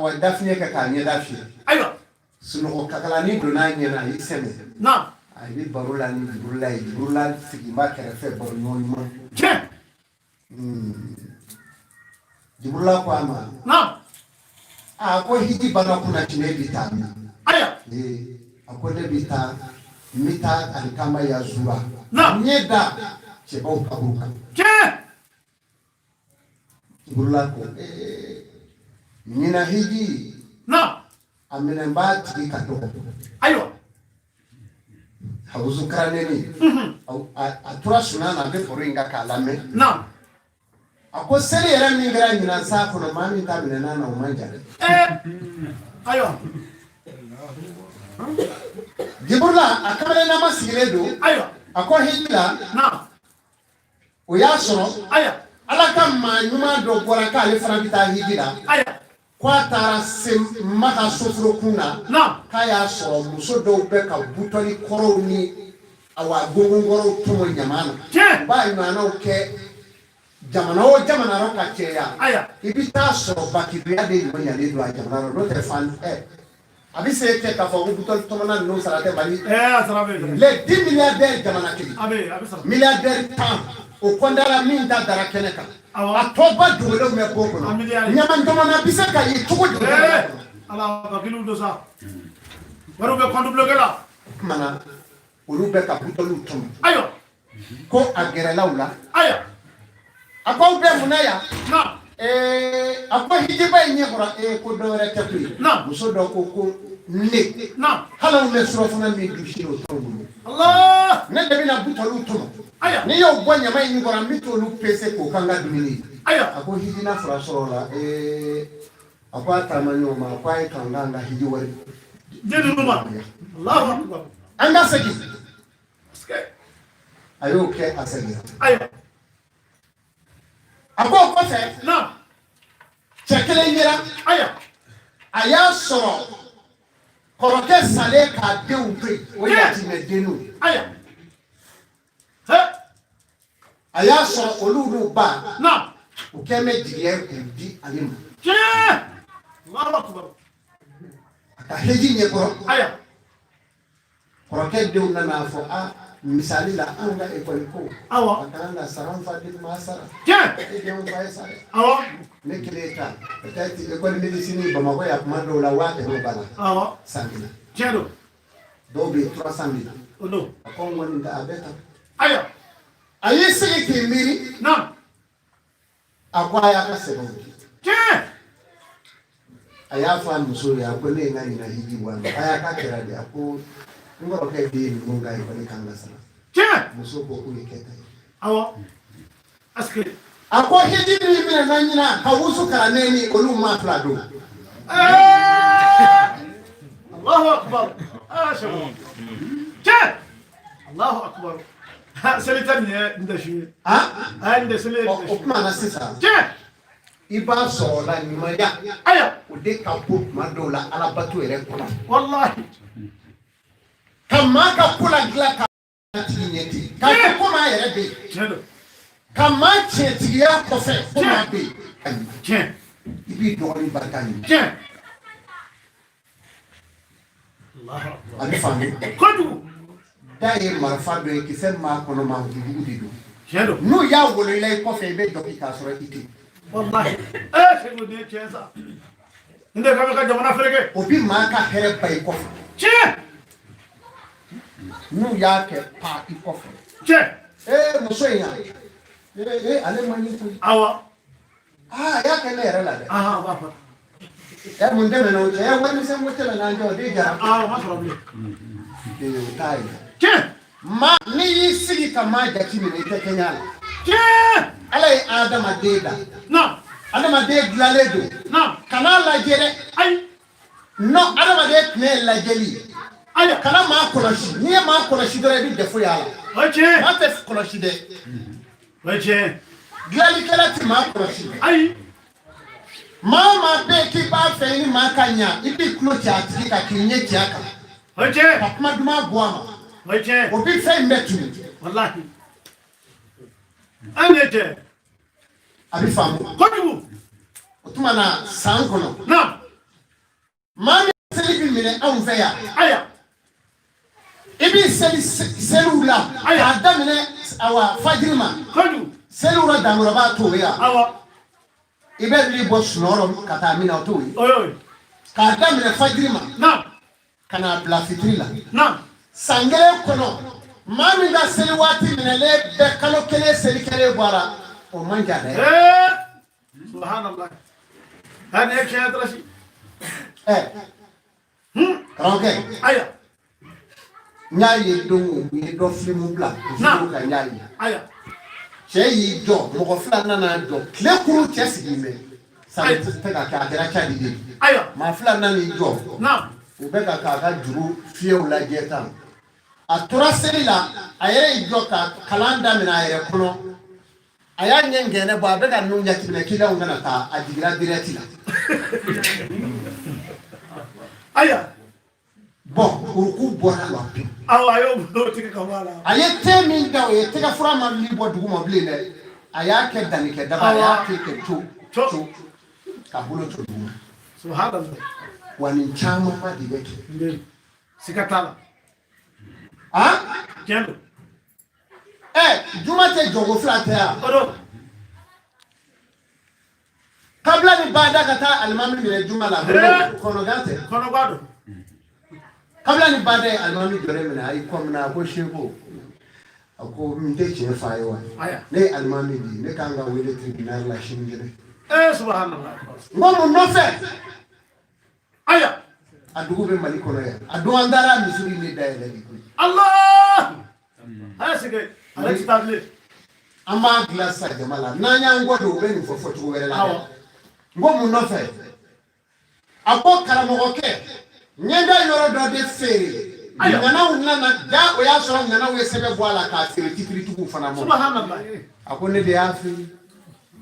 wa dafiɲɛ kɛ k'a ɲɛda fiyɛ. Ayiwa. Sunɔgɔ kakalani donna a ɲɛna, a y'i sɛmɛ. Naam. A bɛ baro la ni Jibirila ye, Jibirila sigi b'a kɛrɛfɛ, baro ɲɔgɔn ɲuman. Tiɲɛ. Jibirila ko a ma, Naam. a ko hiji banna kunna tuma bi taa min? Ayiwa. Ee, a ko ne bɛ taa, n bɛ taa alikama yazura. Naam. Ɲɛ da cɛbaw kaburu kan. Tiɲɛ. Jibirila ko ee, ɲinan hiji, Naam. a minɛn b'a tigi ka dɔgɔ. Ayiwa. Hawusu karanɛni, a tora sunan na, a bɛ baro in kan k'a lamɛn. Naam. A ko seli yɛrɛ min kɛra ɲinan sa kɔnɔ, maa min ta minɛna na, o man jan dɛ. Ayiwa. Jibirila a kamalennama sigilen don. Ayiwa. A ko hiji la, Naam. o y'a sɔrɔ Ayiwa. Ala ka maa ɲuman dɔ bɔra k'ale fana bɛ taa hiji la. Ayiwa. Ko a taara se Maka soforokun na, Naam. k'a y'a sɔrɔ muso dɔw bɛ ka butɔli kɔrɔw ni awa gongongɔrɔw tɔmɔ ɲama na. Tiɲɛ. U b'a ɲɔgɔnnaw kɛ jamana o jamana rɔ ka caya. Ayiwa. I bɛ taa sɔrɔ bakidoya de ɲɔ ɲalen don a jamana rɔ, n'o tɛ fan ɛ a bɛ se kɛ k'a fɔ ko butɔli tɔmɔna ninnu sara tɛ Mali. A sara bɛ yen. Les 10 milliardaires jamana kelen, A bɛ yen, a bɛ sara. Milliardaire 10, o kɔndara min ta dara kɛnɛ kan, Awɔ. a tɔ ba dogolenw bɛ bon A kɔnɔ. milliardaire. Ɲama jamana bɛ se ka ye cogo di o jamana kɔnɔ? Ala bakiliw don sa. Wariw bɛ compte bloqué la. O tuma na, olu bɛ ka butɔliw tɔmɔ. Ayiwa. Ko a gɛrɛla u la. Ayiwa. A ko aw bɛ mun na yan? Naam. A ko hijiba in ɲɛ kɔrɔ, ko dɔ wɛrɛ tɛ koyi. Naam. Muso dɔ ko ko ne, Naam. hali anw bɛ surɔfana min dun sini, o t'anw bolo. Allah. Ne de bɛna butɔliw tɔmɔ. Ayiwa. N'i y'o bɔ ɲama in kɔrɔ, n bɛ t'olu pese k'o k'an ka dumuni ye. Ayiwa. A ko hijina fura sɔrɔ o la. A ko a taama ɲɔgɔn ma, a ko a ye k'an k'an ka hiji wari Den ninnu ma. Allahu akbar. An ka segin. Parce que A y'o kɛ, a seginna. Ayiwa. A ko o kɔfɛ, Naam. cɛ kelen yera. Ayiwa. A y'a sɔrɔ kɔrɔkɛ salen k'a denw to yen, o Tiɲɛ. yatimɛdenninw. Ayiwa. He. A y'a sɔrɔ olu n'u ba Naam. U kɛn bɛ jigiya ye k'u di ale ma. Tiɲɛ. Allahu akbar. A ka heji ɲɛkɔrɔ. Aya. Kɔrɔkɛ denw nana fɔ a misali la anw ka ekɔli ko Awɔ. a kan ka sara, an fa den ma sara. Tiɲɛ. E denw fa ye sara. Awɔ. Ne kelen ta peut-être école médecine Bamakɔ yan, kuma dɔw la 500 000 b'a la. Awɔ. San kelen. Tiɲɛ don. Dɔw bɛ yen 300 000. O don. A ko n kɔni ta a bɛ tan. Aya. A y'i sigi k'i miiri. Naam. A ko a y'a ka sɛbɛnw di. Tiɲɛ. A y'a fɔ a muso ye, a ko ne ye n ka ɲinan hiji bɔ a ma, a y'a k'a kɛra di? A ko n kɔrɔkɛ den ninnu ka ekɔli kan ka sara. Tiɲɛ. Muso ko k'o ye kɛta ye. Awɔ. Est-ce que. A ko hiji min minɛ na ɲinan ka wusu kalannen ni olu maa fila don. Allahu akbar. Ah, c'est bon. Tiɲɛ. Allahu akbar. Ha, seli tɛ nin ye n tɛ su ye. Han. A ye n tɛ seli ye n Ɔ tɛ o su ye. tuma na sisan, Tiɲɛ. i b'a sɔrɔ o la ɲumanya, Aya. o de ka bon tuma dɔw la alabato yɛrɛ kɔnɔ. Wallahi. Ka maa ka ko la dilan ka tigi ɲɛ ten k'a kɛ komi a yɛrɛ bɛ yen. Tiɲɛ don. Ka maa tiɲɛtigiya kɔfɛ komi a bɛ yen. Ayi, Tiɲɛ. i b'i dɔgɔnin barika ɲini. Tiɲɛ. Allahu akbar. A bɛ faamu. Kojugu. Da ye marifa dɔ ye, kisɛ min b'a kɔnɔ, mankutu de don. Tiɲɛ don. N'u y'a wolo i la i kɔfɛ, i bɛ jɔki k'a sɔrɔ i tɛ. Wallahi. Eh, Segu nin ye tiɲɛ sa. Nin de ka bɛ ka jamana fereke. O bi maa ka hɛrɛ ba i kɔfɛ. Tiɲɛ. N'u y'a kɛ pa i kɔfɛ. Tiɲɛ. Ee, muso in yan, ee ee, ale man ɲi koyi. Awɔ. Aa, a y'a kɛ ne yɛrɛ la dɛ. Ahan, o b'a fɔ. Ɛ, mun tɛmɛna o cɛ ɛ warimisɛn ko tɛmɛna an cɛ, o de jara. Aa, o ma sɔrɔ bilen. Ee, o t'a ye. Tiɲɛ. Maa n'i y'i sigi ka maa jate minɛ, i tɛ kɛɲɛ a la. Tiɲɛ. Ala ye adamaden da. Naam. Adamaden dilanlen don. Naam. Kan'a lajɛ dɛ. Ayi. Non, adamaden tun ye lajɛli ye. Aya. Kana maa kɔlɔsi, n'i ye maa kɔlɔsi dɔrɔn, i bɛ défaut y'a la. O ye tiɲɛ. Maa tɛ kɔlɔsi dɛ. O ye tiɲɛ. Dilanlikɛla tɛ maa kɔlɔsi. Ayi. Maa o maa bɛ yen k'i b'a fɛ i ni maa ka ɲa, i b'i tulo ci a tigi kan k'i ɲɛ ci a kan. O ye tiɲɛ. Ka kuma duman bɔ a ma. O ye tiɲɛ. O bɛ fɛn in bɛɛ tunu. Wallahi. An ye tiɲɛ. A bɛ faamu. Kojugu. O tuma na san kɔnɔ, Naam. maa min seli bɛ minɛ anw fɛ yan, Aya. i b'i seli seliw la Ayiwa. k'a daminɛ awa fajiri ma. Kojugu. Seliw la dankɔrɔba t'o ye yan. Awɔ. I bɛ wuli bɔ sunɔgɔ ka taa min na, o t'o ye. O y'o ye. K'a daminɛ fajiri ma Naam. ka n'a bila fitiri la. Naam. San kelen kɔnɔ, maa min ka seli waati minɛlen bɛ kalo kelen seli kelen bɔ a la, o man jan dɛ. Eh. Subhanallah. Ha, nin ye tiɲɛ ye Tarasi. Ɛ, karamɔgɔkɛ. Aya. N y'a ye don o, u ye dɔ filimu bila Naam. video kan, n y'a ye. Aya. Cɛ y'i jɔ, mɔgɔ fila nana jɔ, tile kuru cɛ sigilen bɛ sani tɛ ka kɛ, a kɛra Cadi de ye. Aya. Maa fila nan'i jɔ. Naam. U bɛ ka k'a ka juru fiyɛw lajɛ tan. A tora seli la, a yɛrɛ y'i jɔ ka kalan daminɛ a yɛrɛ kɔnɔ. A y'a ɲɛ ngɛnɛ bɔ, a bɛ ka nun jateminɛ kiliyanw kana taa, a jiginna direct la. Aya. Bɔn, uruku bɔra la pewu. Awɔ, a y'o bolo tigɛ ka bɔ a la. A ye te min da, o ye tɛgɛ fura ma wuli bɔ dugu ma bilen dɛ. A y'a kɛ dannikɛ daba, a y'a te kɛ co co ka bolo to dugu ma. Subhanallah. Wa nin camanba de bɛ kɛ. N siga t'a la. Han. Tiɲɛ don. Ɛ, juma tɛ jɔko fila tɛ yan. O don. Kabila ni bada ka taa alimami minɛ juma la. Eh. Kɔnɔgan tɛ. Kɔnɔba don. Kabila ni bada ye alimami jɔlen minɛ, a y'i kɔ minɛ, a ko seko, a ko n tɛ tiɲɛ f'a ye wa? Aya. Ne ye alimami di, ne kan ka wele tribunal la sinikɛnɛ. Eh, subhanallah. N ko mun nɔfɛ? Aya. A dugu bɛ Mali kɔnɔ yan, a don an taara misiri ne dayɛlɛ de koyi. Allah. Aya sigi. Ale ti taa bilen. An b'a dilan sisan jama la, n'an y'an kɔ don, u bɛ nin fɔ fɔcogo wɛrɛ la dɛ. Awɔ. N ko mun nɔfɛ? A ko karamɔgɔkɛ, n ye n ka yɔrɔ dɔ de feere. Ayiwa. Ŋanaw nana ja, o y'a sɔrɔ ŋanaw ye sɛbɛn bɔ a la k'a feere titiritigiw fana ma. Subhanallah. A ko ne de y'a feere.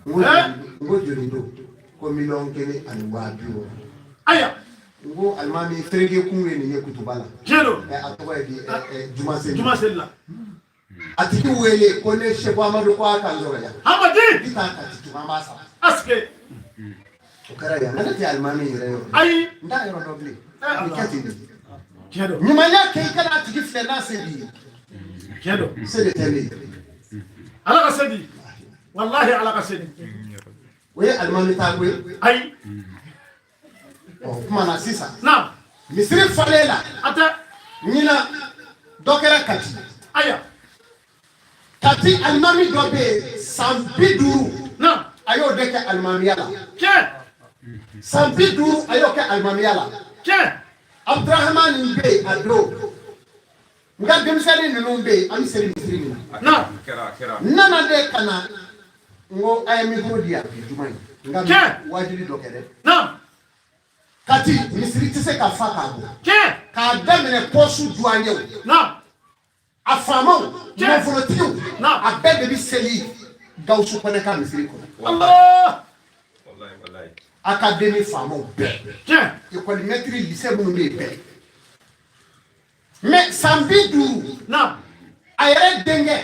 N ko Eh? n ko joli don? Ko 1,060 000 . Aya. N ko alimami fereke kun ye nin ye kutuba la. Tiɲɛ don. Ɛ, a tɔgɔ ye di? Ɛ ɛ, juma seli. Juma seli la. A tigi wele ko ne Seku Amadu ko a ka n sɔrɔ yan. Hamadi. Bi taa Kati tugun, an b'a sara. Aske. O kɛra yan, nka ne tɛ alimami yɛrɛ yɔrɔ. Ayi. N t'a yɔrɔ dɔn bilen. A bɛ kɛ ten de. Tiɲɛ don. Ɲumanya kɛ, i kana a tigi filɛ n'a se b'i ye. Tiɲɛ don. Se de tɛ ne ye. Ala ka se di. Walahi, Ala ka se di. O ye alimami ta ko ye. Ayi. Ɔ, o kuma na sisan. Naam. Misiri falen la. A tɛ. Ɲinan dɔ kɛra Kati. Aya. Kati alimami dɔ bɛ yen, san 50. Naam. A y'o de kɛ alimamiya la. Tiɲɛ. San 50 a y'o kɛ alimamiya la. Tiɲɛ. Abudurahamani bɛ yen a don. N ka denmisɛnnin ninnu bɛ yen, an bɛ seli misiri min na. Naam. N nana de ka na, n ko a ye mikoro di yan bi juma in. N ka wajuli dɔ kɛ dɛ. Naam. Kati misiri tɛ se ka fa k'a bɔ. Tiɲɛ. K'a daminɛ pɔsu duwanɲɛw. Naam. A faamaw, nafolotigiw, Naam. a bɛɛ de bɛ seli Gawusu Kɔnɛ ka misiri kɔnɔ. Allah. Académie faamaw bɛɛ. Tiɲɛ. École maître, lycée minnu bɛ yen bɛɛ. Mais san 50. Naam. A yɛrɛ denkɛ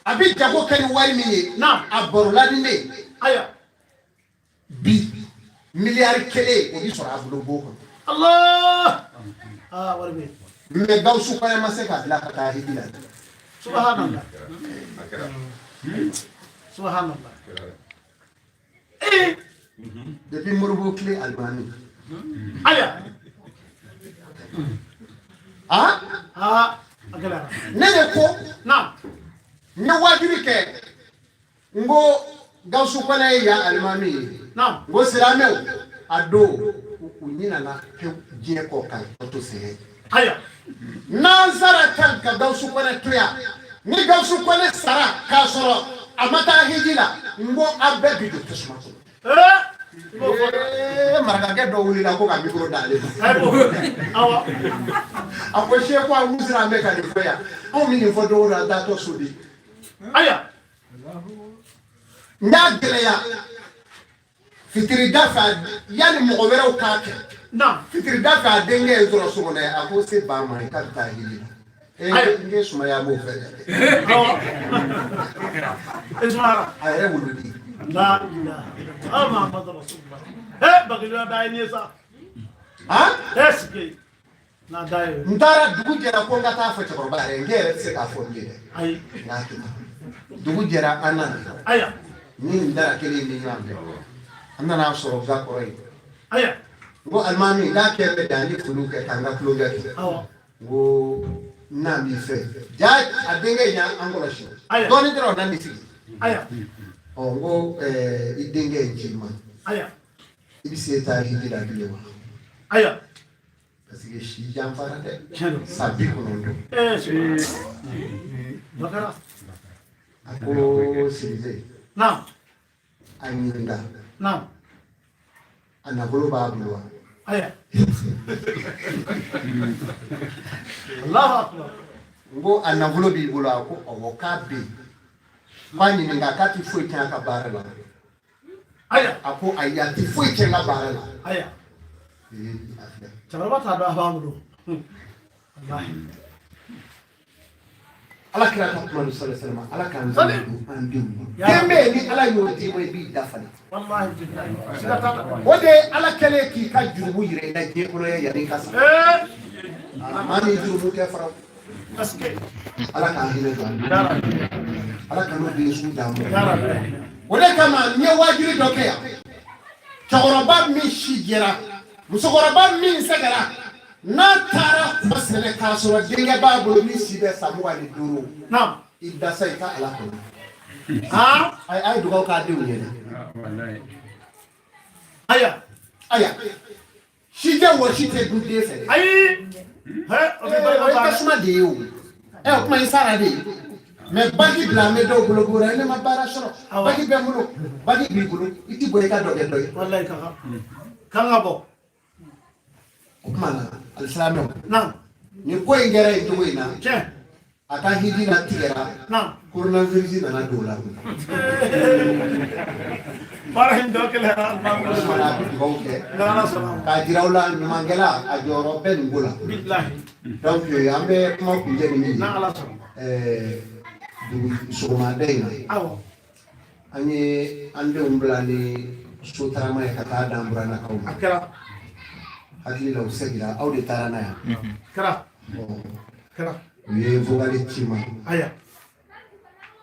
a bɛ jago kɛ ni wari min ye. Naam. A barola ni ne ye. Aya. Bi miliyari 1 o bɛ sɔrɔ a bolo bon kɔnɔ. Allah. Ah, wari bɛ yen. Mais Gawusu Kɔnɛ ma se k'a bila ka taa hiji la. Subhanallah. Subhanallah. Eh. Depuis Moribo tile alimami. Aya. Ah. Ah, a gɛlɛyara. Ne de ko. Naam. N ye wajuli kɛ, n ko Gawusu Kɔnɛ ye yan alimami ye. Naam. N ko silamɛw a don u ɲinana pewu diɲɛ kɔ kan to sɛgɛn. Aya. N'an sara kan ka Gawusu Kɔnɛ to yan, ni Gawusu Kɔnɛ sara k'a sɔrɔ a ma taa hiji la, n ko aw bɛɛ bi don tasuma kɔnɔ. Eh. I b'o fɔ. Ee, marakakɛ dɔ wulila ko ka mikoro d'ale ma. Ayi, b'o. Awɔ. A ko Seku, an wusira, an bɛ ka nin fɔ yan, anw bɛ nin fɔ don o don, an taatɔ so de. Aya. N y'a gɛlɛya fitirida fɛ yanni mɔgɔ wɛrɛw k'a kɛ. Naam. Fitirida fɛ, a denkɛ ye sɔrɔ so kɔnɔ, a ko se ban ma, k'a bɛ taa hiji la. Ee, n ke sumaya b'o fɛ dɛ. Awɔ. Ismaila. A yɛrɛ wuludi. La ilaha illallah Muhammadu Rasulullah. Eh, bagiliya da ye nin ye sa. Han. Est-ce que n'a da ye. N taara, dugu jɛra, ko n ka taa fɔ cɛkɔrɔba yɛrɛ ye, n k'e yɛrɛ tɛ se k'a fɔ bilen dɛ. Ayi. N k'a kɛ tan. Dugu jɛra, an nana. Aya. Ni nin dara kelen in bɛ ɲɔgɔn fɛ. An nana sɔrɔ ga kɔrɔ yen. Aya. N ko alimami n'a kɛ bɛ dan ni foliw kɛ k'an ka tulonkɛ kɛ. Awɔ. N ko n'a b'i fɛ ja, a denkɛ in y'an kɔlɔsi. Aya. Dɔɔnin dɔrɔn o nan'i sigi. Aya. Ɔ, n ko i denkɛ ye ci ma. Aya. I bɛ se taa hiji la bilen wa? Aya. Parce que si janfara dɛ. Tiɲɛ don. San 90. Eh, subhanallah. Dɔ kɛra. A ko Sidibe. Naam. A ɲininka. Naam. A nafolo b'a bolo wa? Aya. Allahu akbar. N ko a nafolo b'i bolo? A ko awɔ, k'a bɛ yen. K'a ɲininka k'a tɛ foyi tiɲɛ a ka baara la. Aya. A ko ayi, a tɛ foyi tiɲɛ n ka baara la. Aya. Ee, a filɛ. Cɛkɔrɔba t'a dɔn a b'a bolo. Walahi. Ala kira ka kuma sallallahu alaihi wasallam, Ala k'an Sali. don an denw ma. Ya. Den bɛ yen, ni Ala y'o d'i ma, i b'i da falen. Walahi billahi. Siga t'a la. O de ye Ala kɛlen k'i ka jurumu yira i la diɲɛ kɔnɔ yan yanni i ka sa. Eh. Maa min jurumu tɛ fara. Parce que. Ala k'an hinɛ don an Ya na. Rabbi. Ala ka n'o den sugu d'an ma. Ya Rabbi. O de kama n ye wajuli dɔ kɛ yan. Cɛkɔrɔba min si jɛra, musokɔrɔba min sɛgɛra, n'a taara kuma sɛnɛ k'a sɔrɔ denkɛ b'a bolo min si bɛ san 25. Naam. I da sa, i ka Ala kɔnɔ. Ah. A ye dugawu k'a denw ye dɛ. Aya. Aya. Si jɛ wɔsi tɛ dun den fɛ dɛ. Ayi. He, o bɛ O barika ye ban dɛ. tasuma de ye o. Ɛ, o kuma i sara de ye. Mais baki bila an bɛ dɔw bolo ko ne ma baara sɔrɔ. Awɔ. Baki bɛ n bolo, baki b'i bolo, i ti bɔ i ka dɔ kɛ dɔ ye. Walahi ka kan. Kan ka bɔ. O kuma na, alisilamɛw. Naam. Nin ko in kɛra yen cogo in na. Tiɲɛ. A ka hiji la tigɛra. Naam. Coronavirus nana don o la. Baara in dɔ kɛlɛyara. O kuma na, a bɛ dugawu kɛ. N'Ala sɔnna ma. K'a jira aw la, ɲumankɛla a jɔyɔrɔ bɛ nin ko la. Bilahi. Donc an bɛ kuma kuncɛ ni min ye. N'Ala sɔnna ma. Ɛɛ. Dugu sɔgɔmada in na, Awɔ. An ye an denw bila ni sotarama ye ka taa d'an burannakaw ma. A kɛra. Hakili la, u seginna, aw de taara n'a yan. Kɛra. Bon, Kɛra. U ye vocal ci ma. Aya.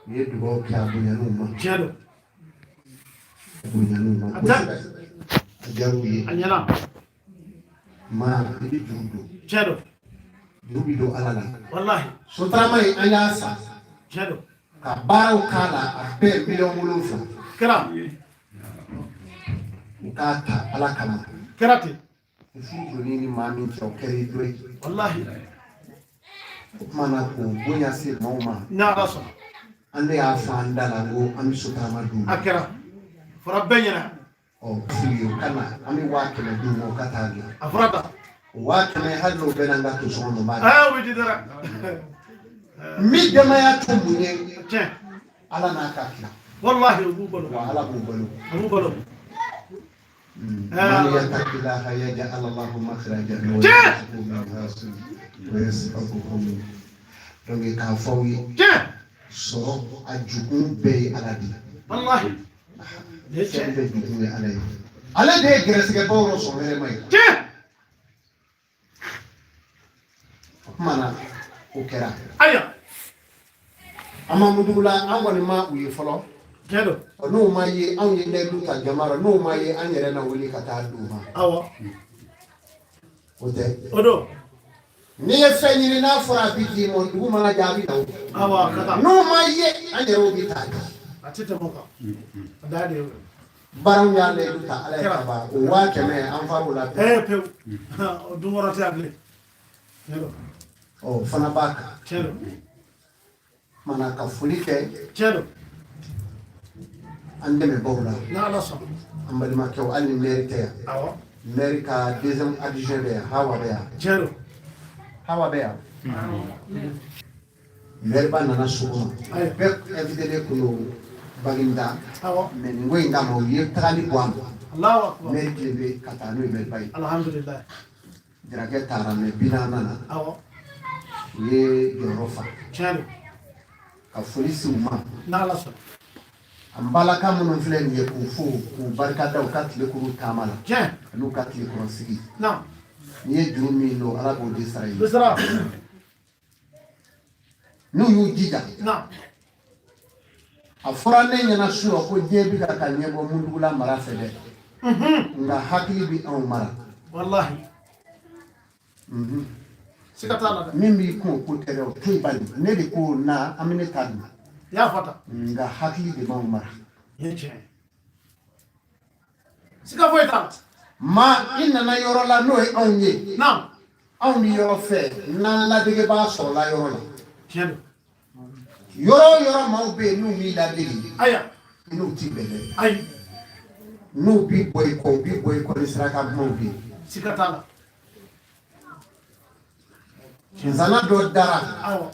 U ye dugawu kɛ, a bonyan'u ma. Tiɲɛ don. A bonyan'u ma A da- kosɛbɛ, a diyar'u ye. A ɲɛna. Ma i bɛ juru don. Tiɲɛ don. Juru bɛ don Ala la. Walahi. Sotarama in, an y'a san Tiɲɛ don. ka baaraw k'a la, a bɛɛ 7 miliyɔn. Kɛra. U k'a ta Ala kama. Kɛra ten. Furu donni ni maa min cɛ, o kɛra i dɔ ye. Walahi. O tuma na, k'o bonya se maaw ma. N'Ala sɔnna. An de y'a fɔ an da la ko an bɛ sotarama d'u ma. A kɛra. Fɔra bɛɛ ɲɛna. Ɔ, f'u ye, u ka na, an bɛ 100 000 d'u ma, u ka taa dilan. A fɔra tan. O 100 000, hali n'o bɛɛ n'an ka to sɔngɔ ma, n b'a di. Aa, o bɛ di dɛ. N bɛ denbaya to mun ye? Tiɲɛ. Ala n'a ka kira. Walahi, o b'u balo. Wa Ala b'u balo. A b'u balo. Man yattaqillaha yaj'al lahu makhrajan wa Tiɲɛ. yarzuqhu min haythu la yahtasib. Donc k'a fɔ aw ye, Tiɲɛ. sɔrɔ a jukun bɛɛ ye Ala de ye. Walahi. Nin ye Fɛn tiɲɛ. bɛɛ jukun ye Ala ye. Ale de ye gɛrɛsɛgɛbaw rɔ sɔn wɛrɛ ma ye. Tiɲɛ. O tuma na, o kɛra. Aya. An ma mudugula, an kɔni ma u ye fɔlɔ. Tiɲɛ don. Ɔ, n'o ma ye, anw ye layidu ta jama rɔ, n'o ma ye, an yɛrɛ na wuli ka taa d'u ma. Awɔ. O tɛ. O don. N'i ye fɛn ɲini, n'a fɔra a bi d'i ma, dugu mana jɛ, a bɛ na o. Awɔ, a ka kan. N'o ma ye, an yɛrɛw bi taa di. A tɛ tɛmɛ o kan. A da de ye o ye. Baaraw y'a layidu ta Ala ye ka ban, o 100 000, an far'o la pewu. Ɛɛ, pewu. O dun kɔrɔ tɛ yan bilen. Tiɲɛ don. Ɔ, o fana b'a kan. Tiɲɛ don. Mana ka foli kɛ Tiɲɛ don. an dɛmɛbaw la. N'Ala sɔnna. An balimakɛw, hali ni maire tɛ yan, Awɔ. maire ka deuxième adjoint bɛ yan, Hawa bɛ yan. Tiɲɛ don. Hawa bɛ yan. Maire ba nana sɔgɔma. Ayi. Bɛɛ invité kun don Baginda, Awɔ. mais nin ko in kama, u ye tagali bɔ a ma. Allahu akbar. Maire tile bɛ ka taa n'o ye maire ba ye. Alhamdulilayi. Jarakɛ taara, mais bilan nana. Awɔ. U ye jɔyɔrɔ fa. Tiɲɛ don. Ka foli se u ma. N'Ala sɔnna. An balaka minnu filɛ nin ye, k'u fo, k'u barikada u ka tilekuru taama la Tiɲɛ. an'u ka tilekɔrɔ sigi. Naam. N'i ye juru min don, Ala b'o de sara i ye. Bisira. N'u y'u jija. Naam. A fɔra ne ɲɛna su rɔ ko diɲɛ bɛ ka ɲɛbɔ Mundugula mara fɛ dɛ, nka hakili bɛ anw mara. Walahi. Siga t'a la dɛ. Min b'i kun, o ko tɛ dɛ, o to yen bani. Ne de ko na, an bɛ ne ta dun. I y'a fɔ tan. Nka hakili de b'anw mara. Nin ye tiɲɛ ye. Siga foyi t'a la. Maa i nana yɔrɔ la, n'o ye anw ye. Naam. Anw bɛ yɔrɔ fɛ n'an ladegebaa sɔrɔla yɔrɔ la. Tiɲɛ don. Yɔrɔ o yɔrɔ, maaw bɛ yen n'u m'i ladege, Aya. i n'u ti bɛn dɛ. Ayi. N'u bi bɔ i kɔ, u bi bɔ i kɔ ni saraka kumaw bɛ yen. Siga t'a la. Nzana dɔ dara. Awɔ.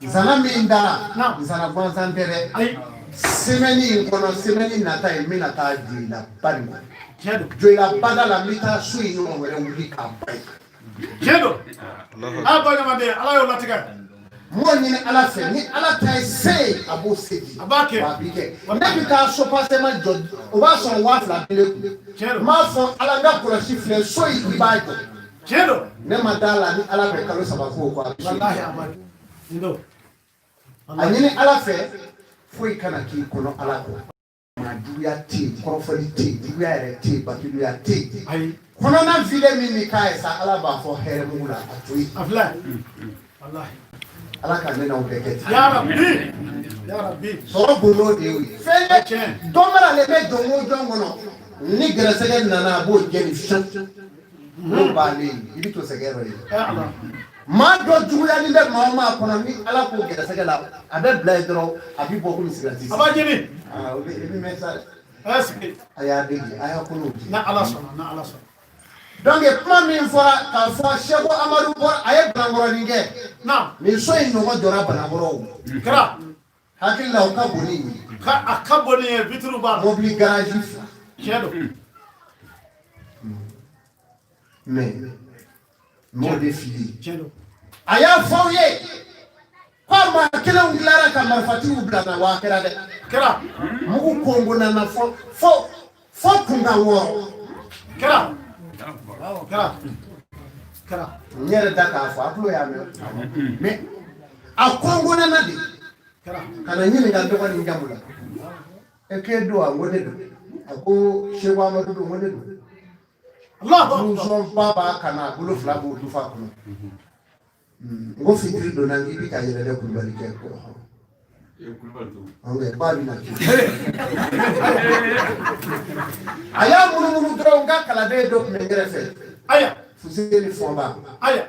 Nzana min dara, Naam. nzana gansan tɛ dɛ. Ayi. Semaine in kɔnɔ, semaine nata ye, n bɛna taa Joyila ba nin kɔnɔ. Tiɲɛ don. Joyila bada la, n bɛ taa so in ɲɔgɔn wɛrɛ wuli k'a ba yen. Tiɲɛ don. A baɲumaden, Ala y'o latigɛ. N b'o ɲini Ala fɛ, ni Ala ta ye se ye, a b'o se di. A b'a kɛ. Wa a b'i kɛ. Ne bɛ taa soubassement jɔ, o b'a sɔrɔ 2000 bɛ ne kun. Tiɲɛ don. N b'a fɔ Ala, n ka kɔlɔsi filɛ, so in, i b'a jɔ. Tiɲɛ don. Ne ma d'a la ni Ala bɛ kalo 3 k'o kɔ, a bɛ so in Walahi, jɔ. a b'a kɛ. Nin don. A ɲini Ala fɛ, foyi kana k'i kɔnɔ Ala kɔ. Maa juguya tɛ yen, kɔrɔfɔli tɛ yen, juguya yɛrɛ tɛ yen, batiluya tɛ yen. Ayi. Kɔnɔna vide min bɛ k'a ye sa, Ala b'a fɔ hɛrɛ mugu la, a to yen. A filɛ. Walahi. Ala ka ne n'aw bɛɛ kɛ ten. Ya Rabbi. Ya Rabbi. Sɔrɔ gundo de y'o ye. Fɛn ye Tiɲɛ. dɔ maralen bɛ jɔn o jɔn kɔnɔ, ni gɛrɛsɛgɛ nana, a b'o jɛni fiɲɛ. N'o bannen ye, i bɛ to sɛgɛn dɔ ye. Eh Ala. Maa dɔ juguyalen bɛ maa o maa kɔnɔ, ni Ala ko gɛrɛsɛgɛ la, a bɛ bila yen dɔrɔn, a bɛ bɔ komi sigirɛti. A b'a jeni. Aa, o bɛ i bɛ mɛn sa dɛ. Est ce que A y'a dege, a y'a kolow di. Na Ala sɔnna, na Ala sɔnna. Donc kuma min fɔra k'a fɔ Seko Amadu bɔra, a ye Banankɔrɔnin kɛ. Naam. Nin so in ɲɔgɔn jɔra Banankɔrɔ o. Kɛra. Hakili la, o ka bon ni nin ye. Ka a ka bon ni ye, vitre b'a la. Mobili garage fila. Tiɲɛ don. Mais n b'o de f'i ye. Tiɲɛ don. A y'a fɔ aw ye. Ko maa kelenw tilara ka marifatigiw bila na wa a kɛra dɛ. Kɛra. Mugu kongo nana fo fo fo kunkan wɔɔrɔ. Kɛra. Kɛra. Kɛra. N yɛrɛ da k'a fɔ a tulo y'a mɛn. Mais a kongo nana de. Kɛra. Ka na ɲininka n dɔgɔnin jamu la. E k'e don wa n ko ne don. A ko Seku Amadu don n ko ne don. Allahu akbar. Blouson ba b'a kan na a bolo fila b'o dufa kɔnɔ. N ko fitiri donna n k'i bi ka yɛlɛ dɛ Kulubali kɛ ko ɔhɔn. Ok, ba bɛ na ten. A y'a munumunu dɔrɔn n ka kalanden dɔ tun bɛ n kɛrɛfɛ. Aya. Fuseni Fɔnba. Aya.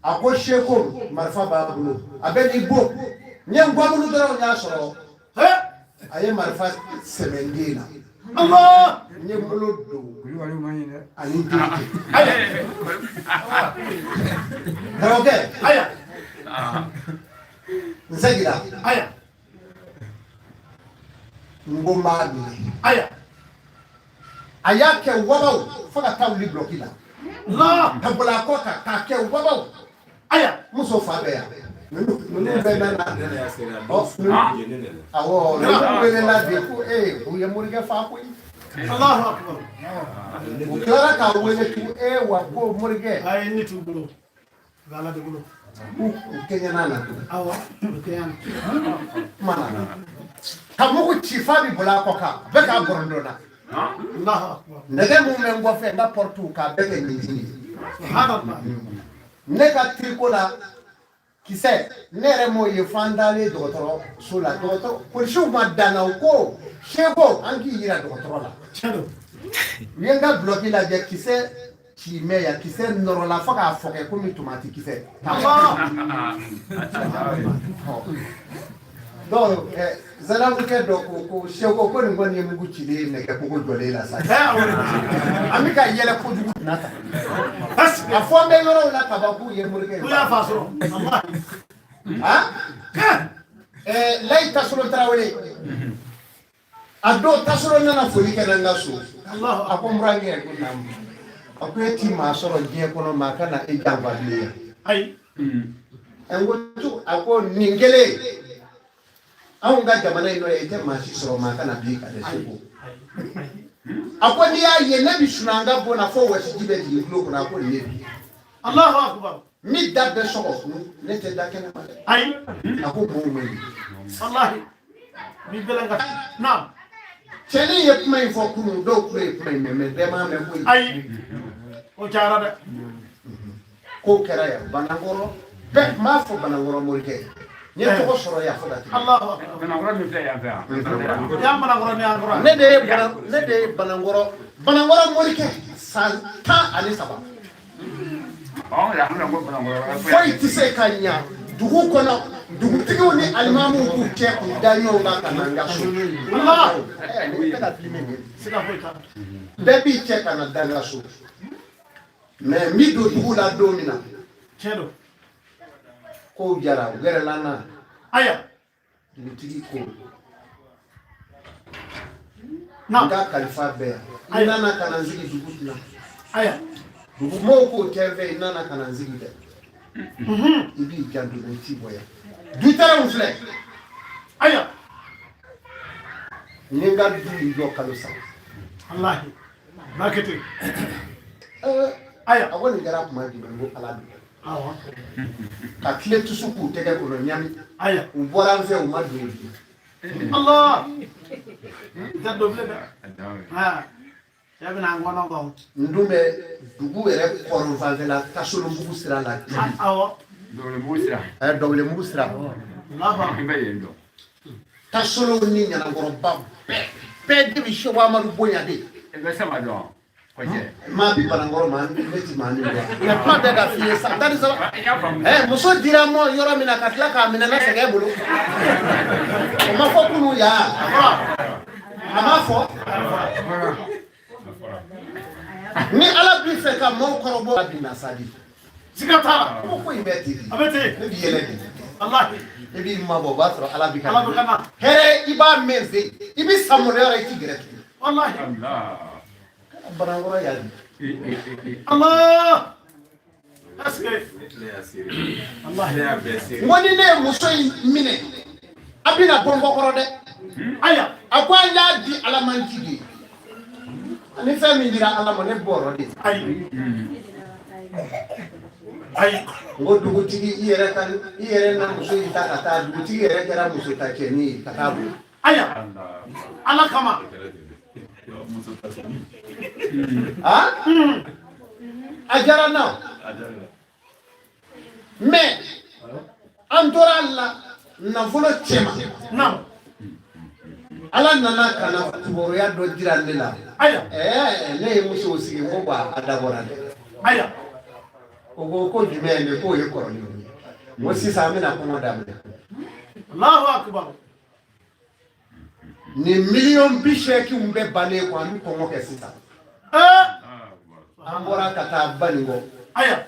A ko Seko marifa b'a bolo a bɛ n'i bon n ye n gɔmunu dɔrɔn n y'a sɔrɔ He. a ye marifa sɛmɛ n den na. Allah. N ye n bolo don ani n den cɛ. Aya. Karamɔgɔkɛ Aya. n seginna Aya. n ko n b'a minɛ. Aya. A y'a kɛ wabaw fo ka taa wuli bulɔki la. Allah. Ka boli a kɔ kan k'a kɛ wabaw. Aya. Muso fa bɛ yan. Ninnu bɛɛ nana. Ɔ awɔ ninnu welela de ko ee u ye morikɛ fa koyi. Allahu akbar. U tilara k'a wele tugun ee wa ko morikɛ Ayi ne t'u bolo. U bɛ Ala de bolo. k'u kɛɲɛna na tugun. Awɔ. U kɛɲɛna. Kuma na ka mugu ci f'a bɛ boli a kɔ kan a bɛ k'a gɔrɔndɔ na. Allahu akbar. Nɛgɛ mun bɛ n kɔfɛ n ka pɔrɔtiw k'a bɛɛ kɛ ɲintin ye. Subhanallah. Ne ka tiriko la kisɛ ne yɛrɛ m'o ye fo an taalen dɔgɔtɔrɔso la dɔgɔtɔrɔ polisiw ma dan na u ko seko an k'i yira dɔgɔtɔrɔ la. Tiɲɛ don. U ye n ka bulɔki lajɛ kisɛ ci mɛ yan kisɛ nɔrɔla fo k'a fɔkɛ komi tomati kisɛ. Allah. Donc zanabukɛ dɔ ko ko seko ko nin kɔni ye mugu cilen ye nɛgɛ kogo jɔlen la sa. Ɛ awɔ. An bɛ ka yɛlɛ kojugu na ta. Basi. A fɔ an bɛ yɔrɔw la kaban k'u ye morikɛ ye. Ko y'a fa sɔrɔ. Wallahi. Han? Layi Tasolo Tarawele. A don Tasolo nana foli kɛ na n ka so. Allahu A ko n burankɛ ko naamu. A ko e ti maa sɔrɔ diɲɛ kɔnɔ maa ka na e janfa bilen yan. Ayi. N ko tu a ko nin kelen anw ka jamana in nɔ ye i tɛ maa si sɔrɔ maa ka na bin ka dɛ seko. A ko n'i y'a ye ne bɛ sunɔgɔ an ka bon na fo wɔsiji bɛ jigin tulo kɔnɔ a ko nin ye bi. Allahu akbar. N bɛ da bɛɛ sɔgɔ ne tɛ da kɛnɛ ma dɛ. Ayi. A ko mun man ɲi. Wallahi. Bi bɛlɛn ka. Naam. Cɛnin ye kuma in fɔ kunun dɔw tulo ye kuma in mɛn mɛ bɛɛ m'a mɛn koyi. Ayi. O cayara dɛ. Kow kɛra yan Banankɔrɔ bɛɛ n b'a fɔ Banankɔrɔ morikɛ ye. N ye tɔgɔ sɔrɔ yan fo ka tɛmɛ. Allahu akbar. Banankɔrɔ min filɛ yan fɛ yan. Y'an Banankɔrɔ ni y'an kɔrɔ. Ne de ye Bana ne de ye Banankɔrɔ Banankɔrɔ morikɛ san 13. Ɔ yan ko Banankɔrɔ. Foyi tɛ se ka ɲa dugu kɔnɔ dugutigiw ni alimamuw k'u cɛ k'u da ɲɔgɔn kan ka na n ka so. Allah. Ɛ ne tɛ ka filime nin ye. Siga foyi t'a la. Bɛɛ b'i cɛ ka na da n ka so. Mais n bi don dugu la don min na. Tiɲɛ don. Kow jara u gɛrɛla n na. Aya. Dugutigi ko. Naam. N ka kalifa bɛɛ yan. I nana ka na n sigi dugu kunna. Aya. Dugumɔgɔw k'o tɛ n fɛ i nana ka na n sigi dɛ. I b'i janto i t'i bɔ yan. Dutɛrɛnw filɛ. Aya. N ye n ka du in jɔ kalo saba. Wallahi. B'a kɛ ten. Aya. A ko nin kɛra kuma jumɛn n ko Ala don. Awɔ. Ka tile tusu k'u tɛgɛ kɔnɔ ɲami. Aya. U bɔra n fɛ u ma don bi. Allah. I tɛ don bilen dɛ. Ah. Cɛ bɛna an kɔnɔ gan. N dun bɛ dugu yɛrɛ kɔrɔn fanfɛla Tasolonbugu sira la. Awɔ. Dɔgɔlenbugu sira. Dɔgɔlenbugu sira. Allahu akbar. N bɛ yen dɔn. Tasolo ni Ɲanankɔrɔba bɛɛ bɛɛ de bɛ Seko Amadu bonya de. I bɛ sama dɔn. Kɔjɛ. Maa bi Banankɔrɔ ma ne ti maa min dɔn. Mɛ kuma bɛɛ ka f'i ye san 13. I y'a faamu. Muso dira mɔ yɔrɔ min na ka tila k'a minɛ na sɛgɛn bolo. O ma fɔ kunun yan. A ma fɔ. Ni Ala b'i fɛ ka maaw kɔrɔbɔ a bi na sa de. Siga t'a la. Ko in bɛɛ ten de. A bɛ ten. Ne b'i yɛlɛ de. Wallahi. I b'i mabɔ o b'a sɔrɔ Ala b'i ka. Ala bɛ ka na. Hɛrɛ i b'a mɛn fɛ i bɛ samɔlɔ yɔrɔ i t'i gɛrɛ tugun. Wallahi. Allah. Banankɔrɔ y'a di. Allah. Est-ce que wallahi. N ko ni ne ye muso in minɛ, a bɛna bɔ n kɔkɔrɔ dɛ. Aya. A ko an y'a di Ala ma n jigi. Ni fɛn min dira Ala ma, ne bɔrɔ de. Ayi ayi. N ko dugutigi, i yɛrɛ ka i yɛrɛ na muso in ta ka taa. Dugutigi yɛrɛ kɛra muso ta cɛnin ye ka taa bolo. Aya, Ala kama. Ah, a diyara n na o. Mais an tora a la nafolo cɛma. Naam. Ala nana ka na kibaruya dɔ jira ne la. Aya. Ɛɛ, ne ye musow sigi, n ko bɔn, a dabɔra dɛ. Aya. O ko ko jumɛn de k'o ye kɔrɔlen ye? N ko sisan an bɛna kɔngɔ daminɛ. Allahu akbar. Nin 80 miliyɔn bɛɛ bannen kɔ, an bɛ kɔngɔ kɛ sisan. Eh. An bɔra ka taa Banikɔ. Aya.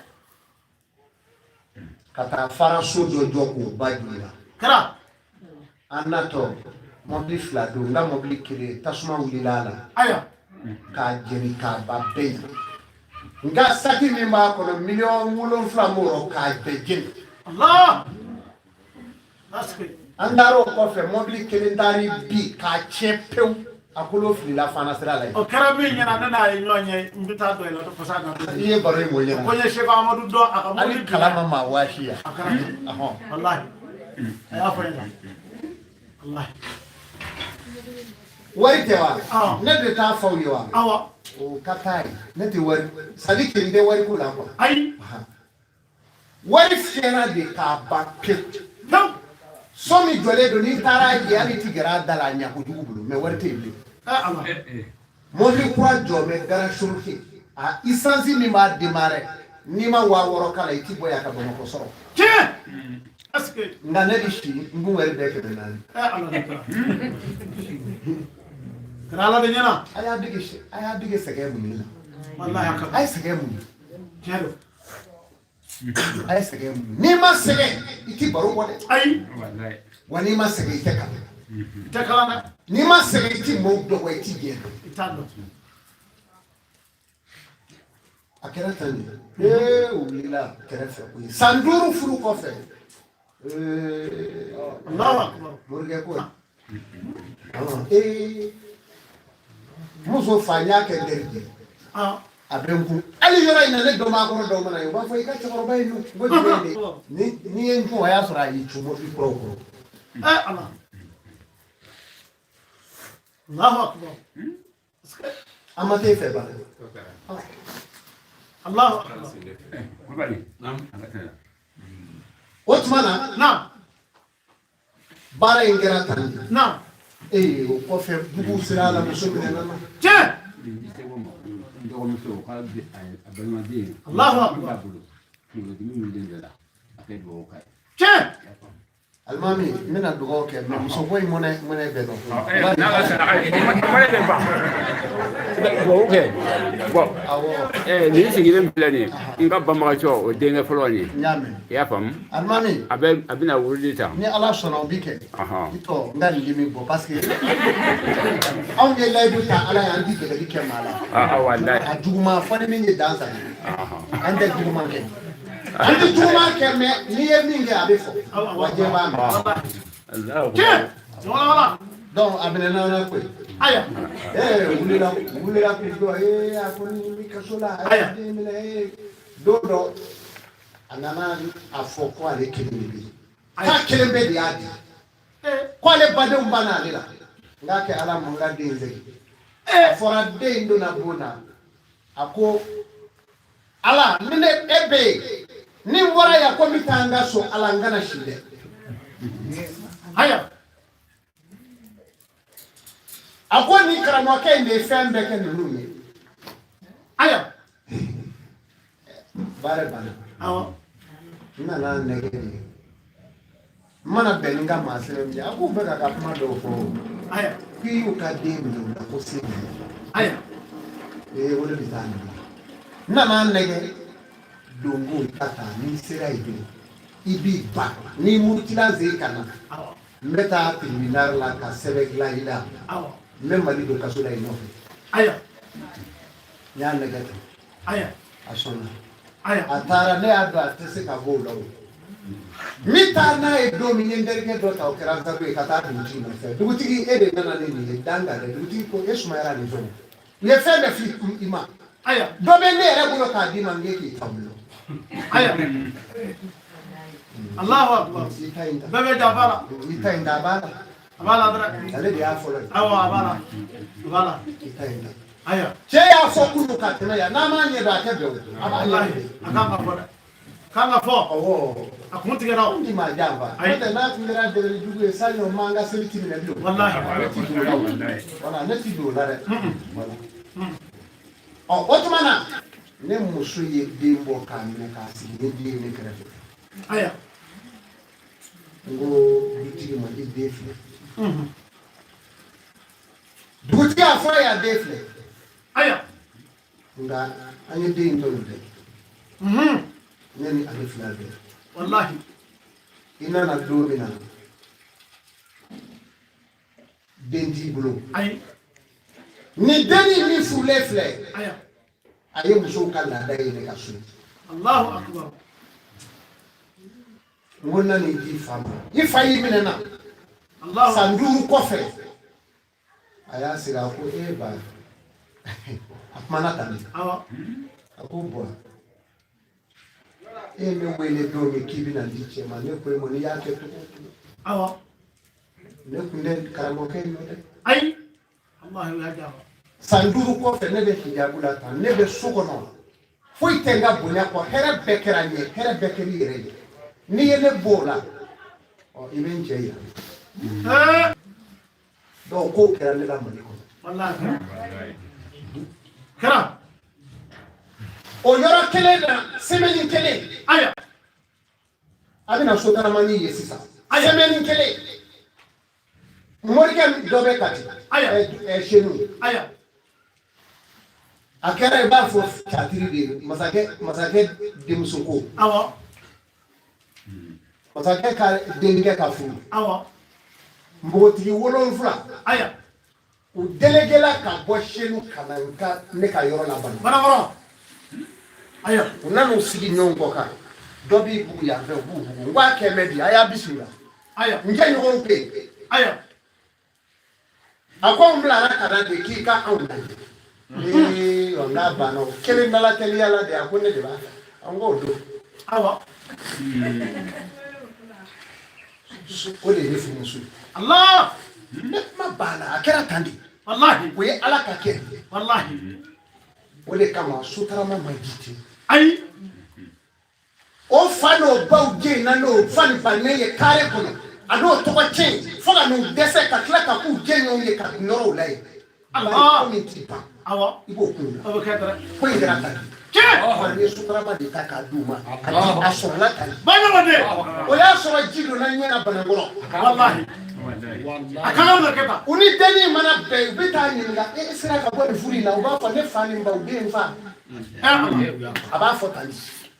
Ka taa faraso dɔ jɔ k'o ba joli la. Kɛra. An natɔ, mɔbili fila don, n ka mɔbili kelen tasuma wulila a la. Aya. K'a jeni k'a ban bɛɛ ye. N ka saki min b'a kɔnɔ, 7 miliyɔn m'o rɔ, k'a bɛɛ jeni. Allah. Est-ce que An taara o kɔfɛ, mɔbili kelen taar'i bi k'a tiɲɛ pewu, a kolo filila fana sira la yen. O kɛra min ɲɛna, ne n'a ye ɲɔgɔn ye, n bɛ taa dɔ i la fasa na. I ye baro in mɔ ko ɲɛna. N ye Seko Amadu dɔn a ka Hali mobili. kala ma maa waasi yan. A kɛra ten. Ɔhɔn. Wallahi, a y'a fɔ n ɲɛna, wallahi. Wari tɛ wa? Ah. Ne de t'a fɔ aw ye wa? Awɔ. O ka taa ye, ne tɛ wari, c'est à dire que n tɛ wari ko la quoi. Ayi. Wari fiyɛra de k'a ban pewu. Pewu. So min jɔlen don, n'i taara ye, hali i ti gɛrɛ a da la, a ɲɛ kojugu bolo, mais wari tɛ yen bilen. Eh Allah. Mobili kura jɔ bɛ garage kɛ, a essence min b'a démarrer, n'i ma 6000 k'a la, i ti bɔ yan ka Bamakɔ sɔrɔ. Tiɲɛ. Est-ce que Nka ne bɛ si n kun wari bɛɛ 400. Eh Allah, ne kɛra kɛra Ala de ɲɛna. A y'a dege, a y'a dege sɛgɛn muɲuni na. Wallahi, a ka A ye sɛgɛn muɲu. Tiɲɛ don. A ye sɛgɛn muɲu. N'i ma sɛgɛn, i ti baro bɔ dɛ. Ayi. Wa n'i ma sɛgɛn, i tɛ kalan. I tɛ kalan dɛ. N'i ma sɛgɛn, i ti mɔɔw dɔn wa i ti diɲɛ dɔn. I t'a dɔn. A kɛra tan de. Ee, u wulila kɛrɛfɛ koyi, san 5 furu kɔfɛ, ee. Allahu akbar. Morikɛ ko, ee, muso fa, n y'a kɛ n teri de ye. Ah. A bɛ n kun hali yɔrɔ in na, ne dɔnbaa kɔrɔ dɔw mana ye, u b'a fɔ i ka cɛkɔrɔba in dun, n ko jumɛn de ni n'i ye n kun, o y'a sɔrɔ a y'i cun mobili kuraw kɔrɔ. Eh Allah, Allahu akbar. An ma t'e fɛ ba. Allahu akbar. O tuma na, Naam. baara in kɛra tan de. Naam. Ee, o kɔfɛ, dugu sera a la, muso minɛ na. Tiɲɛ. Allahu akbar. Tiɲɛ. Alimami, n bɛna dugawu kɛ, mais muso ko in mɔnɛ mɔnɛ bɛ nɔ. Dugawu kɛ bɔn. Awɔ. Nin sigilen filɛ nin ye, n ka banbagatɔ, o denkɛ fɔlɔ nin ye. N y'a mɛn. I y'a faamu? Alimami. A bɛ a bɛna wurudi ta. Ni Ala sɔnna, o bi kɛ. Ɔhɔn. I tɔ n ka nin dimi bɔ, parce que anw ye layidu ta Ala ye, an ti dɛgɛli kɛ maa la. Ah, walayi. A juguman fɔ ni min ye dan sagi. Ɔhɔn. An tɛ juguman kɛ, an tɛ juguman kɛ, mais n'i ye min kɛ, a bɛ fɔ wa diɲɛ b'a mɛn. Allahu Tiɲɛ, wala wala. Donc a minɛ n'an na koyi. Aya. Ee, wulila wulila k'i jɔ, ee, a ko ni bɛ kaso la, a ye den minɛ. Ee, don dɔ a nana a fɔ ko ale kelen de bɛ yen, k'a kelen bɛɛ de y'a di, ko ale badenw banna ale la. N k'a kɛ Ala ma, n ka den segin. A fɔra den in donna bon na, a ko Ala, ni ne e bɛ yen, ni n bɔra yan ko n bɛ taa n ka so, Ala, n kana si dɛ. Aya. A ko nin karamɔgɔkɛ in de ye fɛn bɛɛ kɛ ninnu ye. Aya. Baara banna. Awɔ. N nana nɛgɛ de ye, n mana bɛn ni n ka maa sɛbɛn min ye, a k'u bɛ ka kuma dɔw fɔ. Aya. K'i y'u ka den minɛ u la ko se b'i ye. Aya. Ee, o de bɛ taa nin la. N nana nɛgɛ donko i ka taa, n'i sera yen bilen, i b'i ba n'i murutila zen ka na. Awɔ. N bɛ taa tribunal la ka sɛbɛn dilan i la. Awɔ. N bɛ Mali don kaso la i nɔfɛ. Aya. N y'a nɛgɛ ten. Aya. A sɔnna. A taara, ne y'a dɔn a tɛ se ka bɔ o la o. N bɛ taa n'a ye don min, n ye n terikɛ dɔ ta, o kɛra nsago ye ka taa dugutigi nɔfɛ. Dugutigi, e de nana ni nin ye, dan kan dɛ. Dugutigi ko e sumayara nin fɛnw. U ye fɛn bɛɛ fili i ma. Dɔ bɛ ne yɛrɛ bolo k'a d'i ma, n k'e k'i ta bolo. Allahu akbar. I ta in ta. Bɛɛ bɛ janfa la. I ta in ta, a b'a la. A b'a la dɛrɛ. Ale de y'a fɔlɔ ye. Awɔ, a b'a la. A b'a la. I ta in ta. Cɛ y'a fɔ kunun ka tɛmɛ yan, n'a m'a ɲɛ dɔn a tɛ bɛn o. A b'a ɲɛ dɔn. A kan ka fɔ dɛ. Kan ka fɔ. Awɔ. A kun tigɛra o. Ni maa janfa. N'o tɛ n'a tun kɛra dɛbɛli jugu ye, sani o m'an ka seli ti minɛ bilen. Walahi. Ne ti don o la o. Wala, ne ti don o la dɛ. Wala. Ɔ, o tuma na, ne muso ye den bɔ k'a minɛ k'a sigi ne den ne kɛrɛfɛ. N ko dutigi ma, i den filɛ. Dugutigi y'a fɔ a ye, a den filɛ. Nka an ye den in tɔɲɔ dɛ. Ne ni ale fila bɛɛ. Walahi. I nana don min na, den t'i bolo. Ayi. Ni dennin min furulen filɛ. A ye musow ka laada ye ne ka so. Allahu akbar. N ko nan'i di fa ma. I fa y'i minɛ na. San 5 kɔfɛ. A y'a sigi, a ko e ba. A kumana tan de. A ko bɔn, e ye ne wele don min k'i bɛna di cɛ ma, ne ko e ma n'i y'a kɛ cogo o cogo. Ne tun tɛ karamɔgɔkɛ ye dɛ. Ayi. Walahi, o y'a janfa. San 5 kɔfɛ, ne bɛ hijabu la tan, ne bɛ so kɔnɔ. Foyi tɛ n ka bonya kɔ, hɛrɛ bɛɛ kɛra n ye, hɛrɛ bɛɛ kɛra i yɛrɛ ye. N'i ye ne bɔ o la, ɔ, i bɛ n cɛ yira. Donc kow kɛra ne la Mali kɔnɔ. Walahi. Kɛra. O yɔrɔ kelen na, semaine kelen. A bɛna sotaramani ye sisan. Semaine kelen. Morikɛ dɔ bɛ Kati. Senu. A kɛra i b'a fɔ catiri de ye, masakɛ denmuso ko. Masakɛ ka denkɛ ka furu. Npogotigi 7. U déléguéla ka bɔ Senu ka na ne ka yɔrɔ la Banakɔrɔ. U nan'u sigi ɲɔgɔn kɔ kan. Dɔ b'i bugu yan fɛ, u b'u bugu. N ko a kɛ mɛ bi, a y'a bisimila. N jɛɲɔgɔnw bɛ yen. A ko anw bilara ka na de k'i ka anw lajɛ. Ee, ɔ, n'a banna o kelen dala teliya la de, a ko ne de b'a fɛ. An k'o don. O de ye ne furumuso ye. Allah. Ne kuma banna, a kɛra tan de. Walahi. O ye Ala ka kɛ. Walahi. O de kama sotarama ma ji ten. Ayi. O fa n'o baw den na n'o fa ni ba ne ye kare kɔnɔ, a n'o tɔgɔ tiɲɛ fo ka n'u dɛsɛ ka tila ka k'u jɛɲɔgɔnw ye ka nɔrɔ u la yen. Allah. Ko min t'i ban. I b'o kun la. O bɛ kɛ dɛrɛ. Ko in kɛra tan de. Tiɲɛ. N'i ye sotarama de ta k'a d'u ma, a sɔrɔla tan de. Baɲɔgɔnden. O y'a sɔrɔ ji donna ɲɛ na Banakɔrɔ. Walahi. A kan ka kɛ tan. U ni dennin mana bɛn, u bɛ taa ɲininka, e sera ka bɔ nin furu in na, u b'a fɔ ne fa ni n ba, u den fa. A b'a fɔ tan de.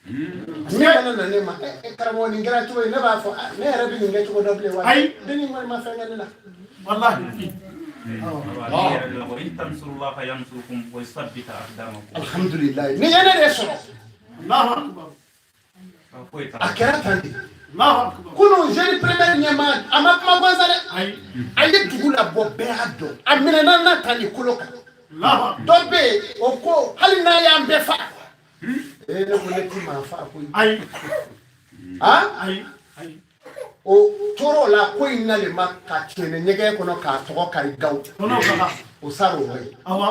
Ne mana na ne ma, karamɔgɔ nin kɛra cogo di, ne b'a fɔ, ne yɛrɛ bɛ nin kɛ cogo dɔ bilen wa? Ayi. Dennin kɔni ma fɛn kɛ ne la. Walahi. Alhamdulilayi. Ni ye ne de sɔrɔ. Allahu akbar. A kɛra tan de. Allahu akbar. Kunun jeune premier ɲɛmaa, a ma kuma gansan dɛ. Ayi. A ye dugu labɔ, bɛɛ y'a dɔn. A minɛna na tan de kolo kan. Allahu akbar. Dɔ bɛ yen, o ko hali n'a y'an bɛɛ fa. Ee, ne ko ne ti maa fa koyi. Ayi. Han? Ayi. Ayi. O tor'o la, ko in nalen ma ka tiɲɛ ɲɛgɛn kɔnɔ k'a tɔgɔ kari gawo. Kɔnɔw ka kan. O sar'o yɔrɔ ye. Awɔ.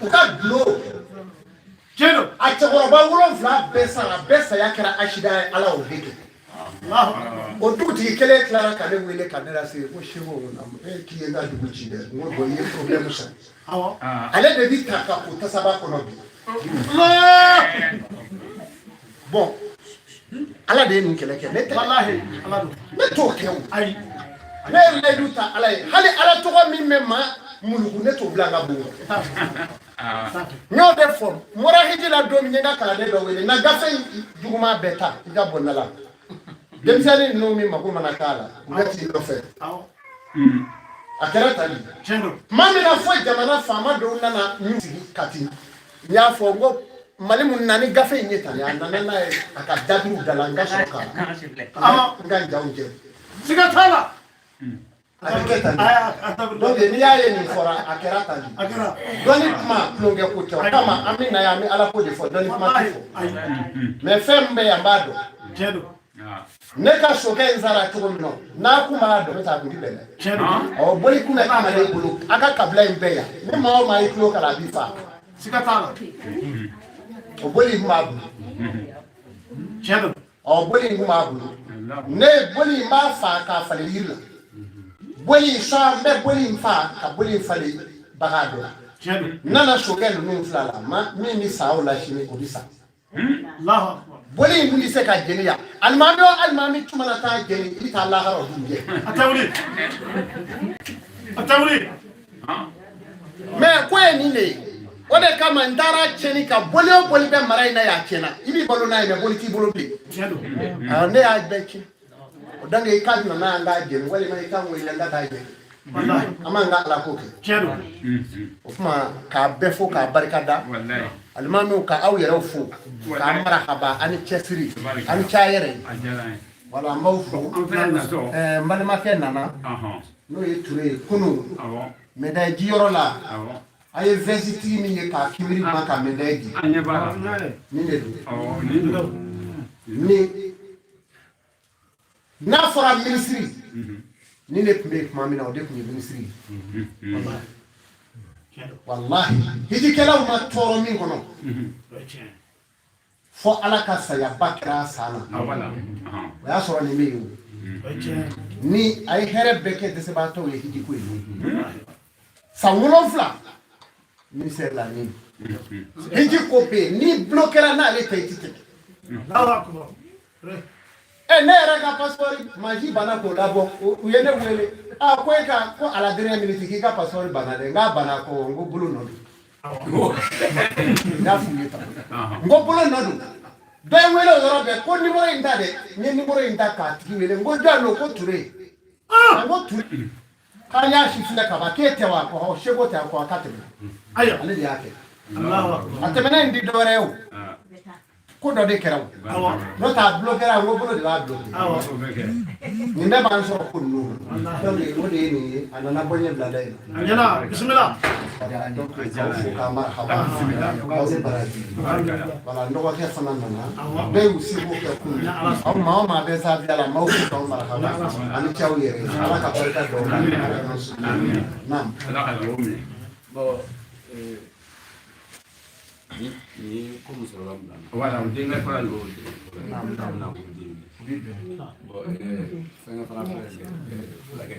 U ka dulon. Tiɲɛ don. A cɛkɔrɔba 7 bɛɛ sara, bɛɛ saya kɛra accident ye, Ala y'o de kɛ. Allahu akbar. O dugutigi kelen tilara ka ne wele ka ne lase ko Seko, e k'i ye n ka dugu ci dɛ. N ko bon, i ye problème sɔrɔ. Awɔ. Ale de bi ta ka o tasaba kɔnɔ bi. Allah. Bon, Ala de ye nin kɛlɛ kɛ, ne tɛ. Walahi, Ala don. Ne t'o kɛ o. Ayi. Ne ye layidu ta Ala ye. Hali Ala tɔgɔ min bɛ maa muluku, ne t'o bila n ka bon kɔnɔ. N y'o de fɔ. N bɔra hiji la don min, n ye n ka kalanden dɔ wele. Na gafe in juguman bɛɛ ta, i ka bɔ n da la. Denmisɛnnin ninnu min mako mana k'a la, u bɛ t'i nɔfɛ. Awɔ. A kɛra tan de. Tiɲɛ don. Tuma min na fo jamana faama dɔw nana n sigi Kati, n y'a fɔ n ko Mali mun na ni gafe in ye tan a nana n'a ye a ka dabiriw da la n ka sɔrɔ ka n ka jaw jɛ. Siga t'a la. A bɛ kɛ tan de. Donc n'i y'a ye nin fɔra a kɛra tan de. Dɔnni kuma tulonkɛ ko tɛ o kama an bɛ na yan an bɛ Ala ko de fɔ dɔnni kuma tɛ fɔ. Mais fɛn min bɛ yan n b'a dɔn. Tiɲɛ don. Ne ka sokɛ in sara cogo min na n'a kun b'a dɔn a kun ti bɛn dɛ. Awɔ boli kun bɛ kamalen bolo a ka kabila in bɛɛ yan ni maa o maa y'i tulo kala a b'i fa. Siga t'a la. O boli in kun b'a bolo. Tiɲɛ don. Ɔ boli in kun b'a bolo. Ne boli in b'a fa k'a falen yiri la. Boli in sɔn n bɛ boli in fa ka boli in falen bagan dɔ la. Tiɲɛ don. N nana sokɛ ninnu fila la ma min bɛ sa o la sini o bɛ sa. Allahu akbar. Boli in kun tɛ se ka jeni yan alimami o alimami tun mana taa jeni i bɛ taa lahara o dugujɛ. A tɛ wuli. A tɛ wuli. Mais ko ye nin de ye o de kama n taara tiɲɛni kan boli o boli bɛ mara in na yan a tiɲɛna i b'i balo n'a ye mais boli t'i bolo bilen. Tiɲɛ don. Awɔ ne y'a bɛɛ tiɲɛ o donc i ka nana an k'a jeni walima i ka n wele n ka taa jeni. Walahi. An b'an ka Ala ko kɛ. Tiɲɛ don. O tuma k'a bɛɛ fo k'a barika da. Alimamiw ka aw yɛrɛw fo k'a marahaba ani cɛsiri ani ca yɛrɛ ye. Wala n b'aw fo. N balimakɛ nana n'o ye Ture ye kunun médaille di yɔrɔ la a ye vɛsitigi min ye k'a kibiri ma ka médaille di nin de don. Ni n'a fɔra minisiri ni ne tun bɛ yen tuma min na o de tun ye minisiri ye. Walahi hijikɛlaw ma tɔɔrɔ min kɔnɔ fo Ala ka sayaba kɛra san na o y'a sɔrɔ nin bɛ yen o ni a ye hɛrɛ bɛɛ kɛ dɛsɛbaatɔw ye hijiko ye san 7 ministère la ni hiji ko bɛ yen ni bulon kɛra n'ale tɛ i ti tɛmɛ. Ne yɛrɛ ka passeport mansin banna k'o labɔ u ye ne wele a ko e ka ko à la dernière minute k'i ka passeport banna dɛ n k'a banna ko n ko bolo nɔ don n y'a f'u ye tan n ko bolo nɔ don dɔ ye n wele o yɔrɔ bɛɛ ko numéro in ta dɛ n ye numéro in ta k'a tigi wele n ko jɔn don ko Ture n ko Ture k'an y'a si filɛ ka ban k'e tɛ wa ko seko tɛ ko a ka tɛmɛ ale de y'a kɛ a tɛmɛna in di dɔ wɛrɛ ye o ko dɔ de kɛra o n'o tɛ a bulon kɛra n ko bolo de b'a bloqué nin bɛɛ b'an sɔrɔ ko ninnu donc o de ye nin ye a nana bɔ ɲɛ bilada in na. A ɲɛna bisimila. Donc k'aw fo k'a marahaba aw ni baraji voilà n dɔgɔkɛ fana nana bɛɛ y'u seko kɛ kun aw maa o maa bɛ zawiya la maaw fo k'aw marahaba ani cɛw yɛrɛ Ala ka barika don aw la Ala k'an sɔn naam. Bon, ni ko musokɔrɔba bila Voilà, o denkɛ fɔlɔ don. Na ko den bon fɛnkɛ fana filɛ fulakɛ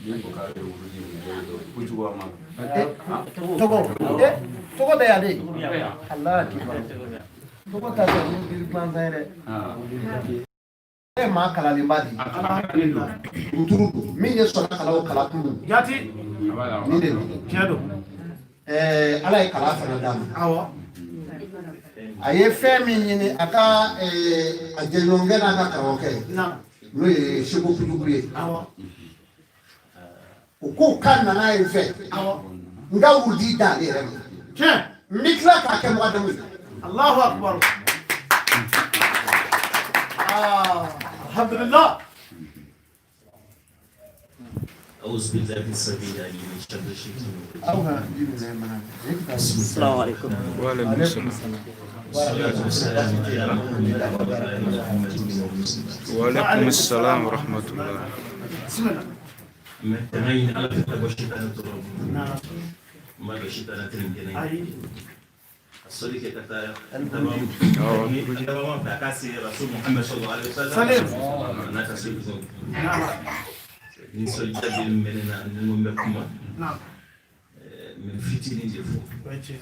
min ko k'a bɛ wulu di mɔgɔw dɔ kojugu a ma. Tɔgɔ tɔgɔ bɛ yan de Ala kibaru tɔgɔ ta tɛ wulu gansan ye dɛ. E ye maa kalanlenba de ye. Nturu don min ye sɔnna kalan o kalan kun. Jati. Nin de don. Tiɲɛ don. Ala ye kalan fana d'a ma. Awɔ. A ye fɛn min ɲini a ka a jɛɲɔgɔnkɛ n'a ka karamɔgɔkɛ n'o ye Seko Kojugu ye. Awɔ. O ko k'a nana ye n fɛ. Awɔ. N ka wurudi d'ale yɛrɛ ma. Tiɲɛ. N bɛ tila k'a kɛ mɔgɔdamu ye. Allahu akbar. Alhamdulillah. أعوذ بالله السميع العليم من شر الشيطان الرجيم. السلام عليكم. وعليكم السلام. والصلاة والسلام على محمد وعليكم السلام ورحمة الله. بسم الله. Maintenant, ala fita bɔ sitana tɔɔrɔ ma dɔ sitana kelen kelen a sɔli kɛ ka taa dabama fɛ a ka se rasul Muhammad sallallahu alaihi wasallam a n'a ka seli ni sɔli jaabi min bɛ ne na ni n ko n bɛ kuma n bɛ fitinin de fɔ n tɛ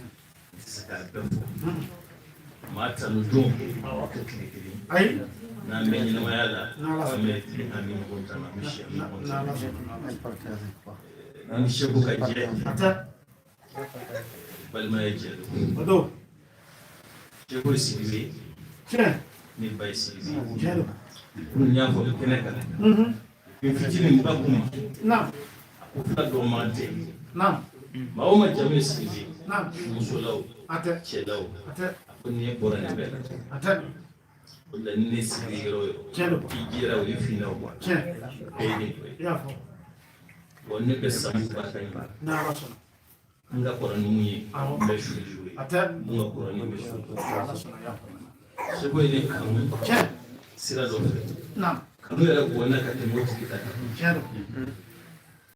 se k'a bɛɛ fɔ maa tanu don o tɛ tile kelen n'an bɛ ɲɛnamaya la an bɛ tile an bɛ ɲɔgɔn tanu an bɛ si an bɛ ɲɔgɔn tanu ni seko ka jɛ balimaya jɛ don seko ye Sidibe ne ba ye Sidibe kunun n y'a fɔ kɛnɛ kan n fitinin ba kuma a ko fila dɔgɔman tɛ maa o maa jamu ye Sidibe musolaw Cɛ la o, a ko ne bɔra nin bɛɛ la. O de la ni ne sigi yɔrɔ o yɔrɔ, i jɛra o, i finna o, bɛɛ ye ne dɔ ye. Bon, ne bɛ san barika ɲini. N ka kɔrɔ ni mun ye, n bɛ su ye. Mun ka kɔrɔ ni n bɛ su. Seko ye ne kanu sira dɔ fɛ. Kanu yɛrɛ bɔnna ka tɛmɛ o tigi ta kan.